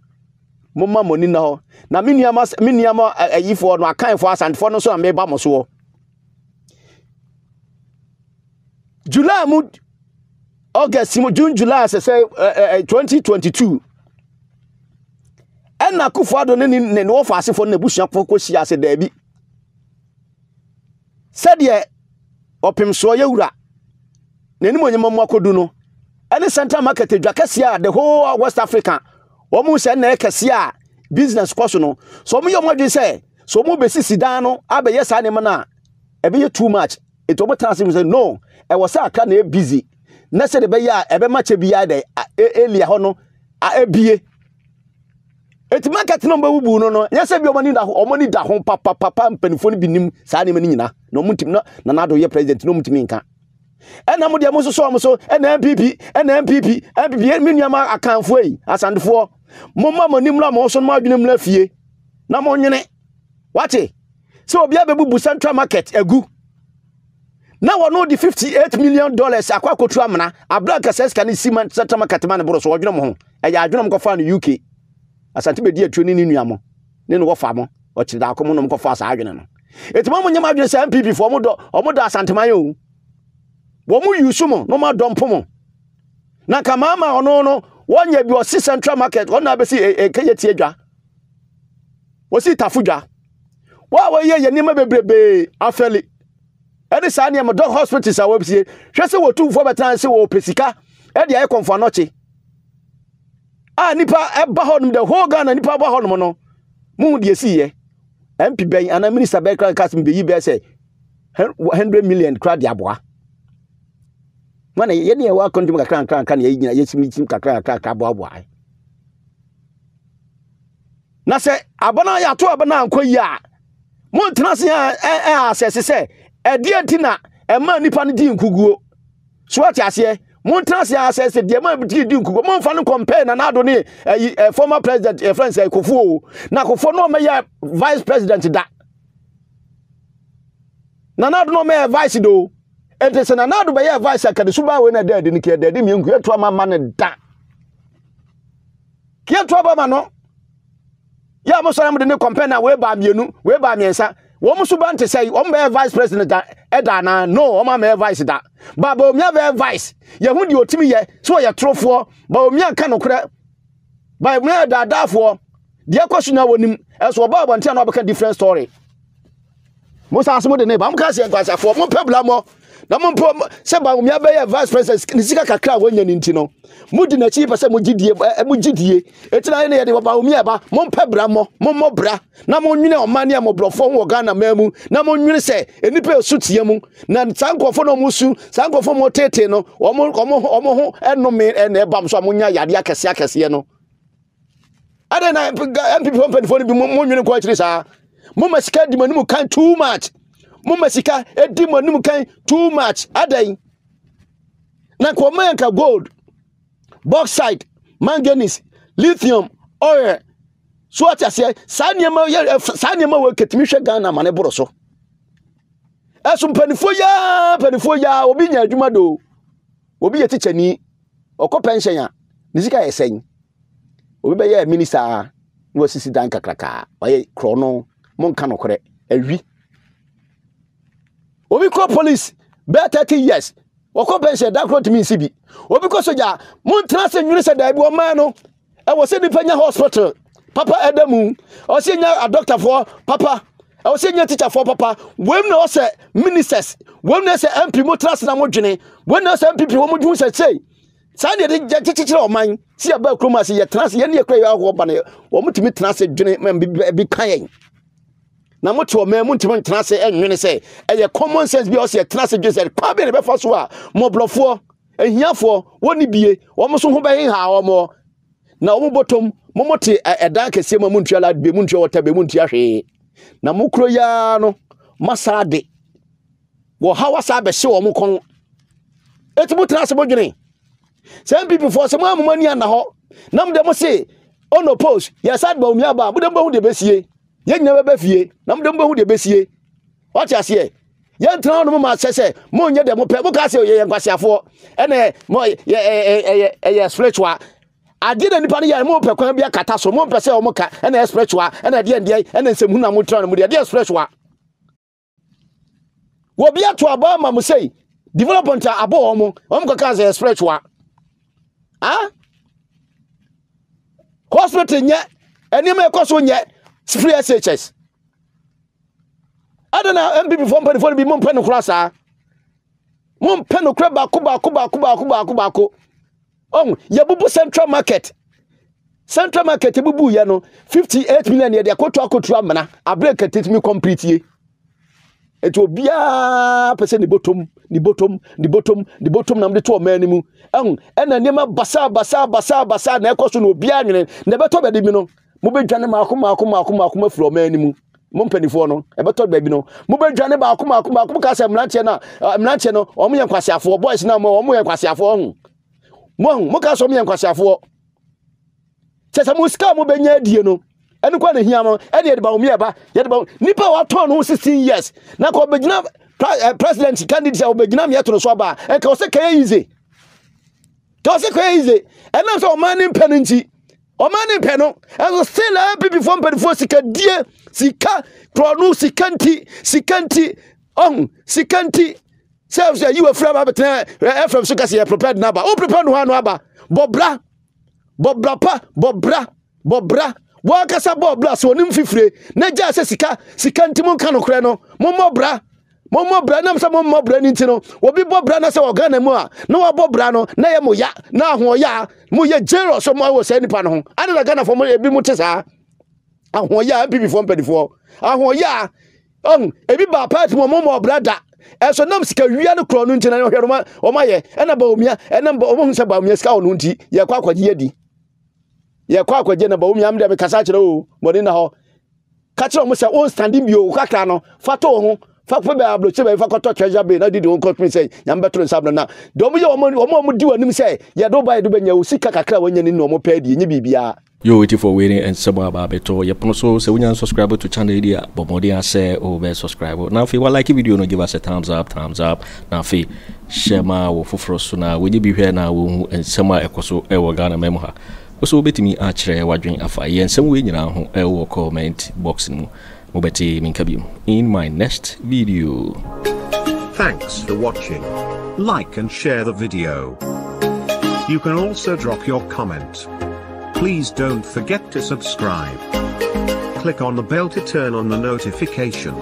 mo ma mo ani na hɔ na me nua me nua ma ayifoɔ no akanfoɔ asantefoɔ no nso na meba mo soɔ July mu August mu June July sɛ sɛ ɛ ɛ 2022 ɛna Akufo Addo ne ne ne wɔfa asefo ne n'abusuafo kɔhyia ase daabi sɛdeɛ ɔpemsoɔ yɛ wura n'anim onyama mu akɔdu no ɛne central market adwa kɛseɛ a the whole West Africa wɔn sɛ ɛna kɛseɛ a business kɔ so no so wɔn yɛ wɔn adwene sɛ so wɔn bɛsisi dan no abɛyɛ saa nneɛma no a ɛbɛyɛ too much nti wɔn tena ase sɛ no ɛwɔ sɛ akra na ɛyɛ busy na sɛ de bɛyɛ a ɛbɛma kyɛ biara dɛ elia hɔ no ebie eti market no bɛbubu no no nyɛ sɛ bi wɔn ani da ho wɔn ani da ho papapapa mpanimfoɔ no bi nim saa nneɛma no nyinaa na wɔn ntumi na Nana Addo yɛ president na wɔn ntumi nka ɛna mo deɛ mo soso wɔn so ɛna npp ɛna npp npp me nua ma akanfoɔ yi asantefoɔ mo ma mo anim na mo so mo adwene mu na fie na mo nwene wate. sɛ obi abɛbubu central market agu na wɔn de 58 million dollars akɔ akɔtu amena abira nkasa sika ne si central market ma ne boro so wɔdwene mo ho ɛyɛ adwene mo kɔfa no uk asante bɛdi atuo ne ne nua mo ne ne wɔfa mo ɔkyerɛ daako mo nom kɔfa saa adwene no ɛti mo nyɛ mo adwene sɛ npp foɔ mo dɔ ɔmo dɔ asanteman o wɔn mo yusu mo na ɔmo adɔ mpo mo na nka maama ɔno no wɔnyɛ bi ɔsi central market ɔno abɛsi ɛkɛyɛ tie dwa wɔsi tafo dwa wɔn a wɔyɛ yɛ nneɛma bebrebe afɛli ɛne saa nneɛma dɔg hospitals a wɔasie hwɛ sɛ wɔtumfoɔ bɛtena sɛ wɔpɛ sika ɛde ayɛ kɔmfo anɔkye a nipa ɛba hɔnom the whole Ghana nipa ba hɔnom no muhu deɛ si yɛ MP bɛn anaa minister bɛn kora nka sɛ bɛyi bɛɛ sɛ 100 million kora de aboa wọn na yɛne yɛwɔ akɔntom kakra nkra nkra na yɛgyina yɛsim kakra kakra kakra boaboa Na sɛ aba no yɛato aba no ankɔ yie a, montena ase ɛ asɛse sɛ ɛdeɛ nti na ɛma nnipa no di nkuguo. So ate aseɛ? Montena ase asɛse deɛ ɛma di di nkuguo. Momfa no compare Nana Addo ne ɛyi ɛ former president ɛ friend sɛ Kufuor o. Na Kufuor no ɔmɛyɛ vice president da. Nana Addo no ɔmɛyɛ vice do. Enti sɛ Nana Addo bɛyɛ vice a kade suban wei na ɛda adi no kɛ ɛda adi mmiɛnku yɛto ama ma no da. Yɛnto aba ma no. Yɛ a mosɔre mode ne kɔmpɛ na wei baa mmienu, wei baa mmiɛnsa. Wɔn nso ba nte sɛ wɔn bɛyɛ vice president da ɛda anaa? No, wɔn amɛyɛ vice da. Ba Bawumia bɛyɛ vice. Yɛhu deɛ ɔtumi yɛ sɛ ɔyɛ torofoɔ. Bawumia nka nokorɛ. Bawumia yɛ daadaafoɔ. Deɛ ɛkɔ so na wɔnim. Ɛso ɔba abɔnten a na ɔbɛka different story. Mo san so mo de ne ba mo ka sɛ nkwasafoɔ mo mpɛ bla mɔ na mo mpɛ sɛ Bawumia bɛyɛ vice president ne sika kakra a wɔnya ne nti no mo di n'akyi pɛ sɛ mo gye die ɛ mo gye die eti na yɛde Bawumia ba mo mpɛ bra mɔ mo mmɔ bra na mo nwene ɔman ne mmɔborɔfoɔ ho wɔ Ghana man mu na mo nwene sɛ nnipa esu teɛ mu na saa nkurɔfoɔ na wɔn su saa nkurɔfoɔ mo tete no wɔn wɔn wɔn ho ɛnome ɛna ɛbam so a mo nya yadeɛ akɛseɛ akɛseɛ no. Adɛn na NPP fo mpanimfoɔ no bi mo nwene nkɔ akyiri saa? Moma sika di mo anim kan too much. Moma sika di mo anim kan too much. Adɛn? Na nka ɔma yɛn ka gold, bauxite, manganese, lithium, oil. So ate aseɛ saa nneɛma yɛ saa nneɛma wɔ kɛtumi hwɛ Ghana ma ne boro so. Ɛso mpanimfoɔ yaa mpanimfoɔ yaa obi nya adwuma do obi yɛ tikyani ɔkɔ pɛnhyɛn a ne sika yɛ sɛn obi bɛyɛ minista a na wasisi dan kakraka ɔyɛ korɔ no monka nokorɛ awi obi kɔ police bɛyɛ 30 years wɔkɔ pɛnhyɛn da korɔ ntumi nsi bi obi kɔ sogya montena ase nwene sɛ daabi ɔman no ɛwɔ sɛ nipa nya hospital papa ɛda mu ɛwɔ sɛ nya adɔktafoɔ papa ɛwɔ sɛ nya tikyafoɔ papa wɔn na ɔsɛ ministers wɔn na ɛsɛ mp mo tena ase na mo dwene wɔn na ɛsɛ npp wɔn dwene sɛ sei saa deɛ de kyekyere ɔman si ɛbɛ kurom ase yɛ tena ase yɛn ne yɛ kura yɛ ahoɔ ba no wɔn tumi tena ase dwene ma bi ka yɛn na mo te ɔman mu ntumi ntena ase ɛnwene sɛ ɛyɛ common sense bi a ɔsɛ yɛtena ase dwene sɛ kwan bɛ na ɛbɛfa so a mɔborɔfoɔ Ahiafoɔ, wɔnni bie, wɔn nso ho bɛheha wɔn, na wɔn bɔtɔm, mo mo te ɛdan kɛseɛ mu a montua light bill, montua water bill, montua hwee. Na mo kuro yi ara no, moasa ade. Wɔhaw asa abɛhye wɔn kɔn. Eti mo tena ase mo dwene. Sɛ NPP foɔ sɛ mo amu mo ani anna hɔ, na mo deɛ mo se ɔno post, yɛ sa de ba omi aba, mo deɛ mo bɛhu deɛ bɛsie. Yɛn nyinaa bɛba fie, na mo deɛ mo bɛhu deɛ bɛsie. Wate aseɛ? Yɛntena hɔ nom ma sɛ sɛ monyɛ deɛ mopɛ. Moka sɛ yɛyɛ nkwaseafoɔ ɛna mo yɛ ɛyɛ ɛyɛ spiritual. Adeɛ na nipa no yɛ mo pɛ kwan bi akata so. Mo mpɛ sɛ wɔn ka ɛna ɛyɛ spiritual ɛna ɛdeɛ ndeɛ ɛna nsɛmhunu na mo tena no mu deɛ ɛdeɛ spiritual. Wɔbi ato aba ama mo sɛ development a abɔ wɔn wɔn kɔka sɛ ɛyɛ spiritual. Ah? Hospital nyɛ nneɛma ɛkɔ so nyɛ free SHS. Adɛn na NPP foɔ mpanimfoɔ no bi mompɛ nokorɛ saa? Mompɛ nokorɛ baako baako baako baako baako baako. Ɔn yɛbubu central market. Central market bubu yɛ no 58 million yɛde akoto akoto amena abere kɛtɛ tumi complete ye. Eti obiara pɛ sɛ ne bɔtɔm ne bɔtɔm ne bɔtɔm ne bɔtɔm na mede to ɔman no mu. Ɛho ɛna nneɛma basaa basaa basaa basaa na ɛkɔ so na obiara nwene na ɛbɛtɔ baabi bi no mobɛdwane mmaako mmaako mmaako mmaako afiri ɔman no mu mo mpanimfoɔ no ɛbɛtɔ baabi no mobɛdwane baako mmaako mmaako mo ka sɛ mmeranteɛ no a mmeranteɛ no wɔn yɛ nkwaseafoɔ boys no wɔn yɛ nkwaseafoɔ ho mo ahu mo ka sɛ wɔn yɛ nkwaseafoɔ kyɛ sɛ mo sika a mobɛnya adie no ɛno kɔ na hia mo ɛne yɛde ba wɔn yɛ ba yɛde ba nipa a watɔn no ho 16 years na kɔ ɔbɛgyina eh, president candidate a ɔbɛgyina mmeɛto no so aba a ɛnka ɔsɛ kɛyɛ yize ka ɔsɛ kɛyɛ yize ɛnam sɛ ɔman ne mpɛ no nti Ɔman ne mpɛ no ɛnso still NPP foɔ mpanimfoɔ sika die sika korɔno sika nti sika nti ɔho sika nti sɛ sɛ yi wafiri aba abɛtena FM so kɛse yɛ prepared n'aba wo prepare no hɔ ano aba bɔ bra bɔ bra pa bɔ bra bɔ bra wɔankasa bɔ bra sɛ ɔnim fifire na gyaa sɛ sika sika nti mo nka nokorɛ no mommɔ bra Mommɔ bra nam sɛ mommɔ bra no nti no obi bɔ bra na sɛ wɔ Ghana mu a na wabɔ bra no na yɛ mo ya na ahoɔya a moyɛ jealous mo wɔ saa nipa no ho ade na Ghanafoɔ mo ebi mo te saa ahoɔya NPP foɔ mpanimfoɔ ahoɔya ɔn ebi ba party mu ɔmo mmɔ bra da ɛso nam sika wia no korɔ no nti na ɔhwɛ no wɔn ayɛ ɛna Bawumia ɛna wɔn hu sɛ Bawumia sika wɔ no nti yɛkɔ akɔgye yɛ di yɛkɔ akɔgye na Bawumia mo deɛ mekasa akyerɛ o bɔne na hɔ Ka kyerɛ wɔn sɛ wɔn nsande bio wo kakra no fa to wo ho fa kɔpɛ baabi aburokyire baabi fa kɔtɔ treasure bay na didi wɔn kɔpem sɛ nyame bɛto ne nsa abena na deɛ wɔn yɛ wɔn wɔn a wɔn di wɔn anim sɛ yɛde wo ba yɛde bɛnya wo sika kakra a wɔanya ne na wɔn pɛ adie nye biribiara. Yo etifoɔ wei ne nsɛm a aba abɛtɔ yɛ pono so sɛ wonya nsubscribe to channel yi deɛ a bɔ mmɔden a sɛ wo bɛ subscribe na afei wa like video no give us a thumbs up thumbs up na afei hyɛ ma wɔ foforɔ so na wɔnyɛ bi hwɛ na wɔhu nsɛm a ɛkɔ so ɛwɔ Ghana man mu ha. Wo nso wobɛtumi akyerɛ w'adwene afa yɛn nsɛm wei nyinaa ho wɔ comment box no mu. Mobɛte me nka bio in my next video. Thanks for watching. Like and share the video. You can also drop your comment. Please don't forget to subscribe. Click on the bell to turn on the notification.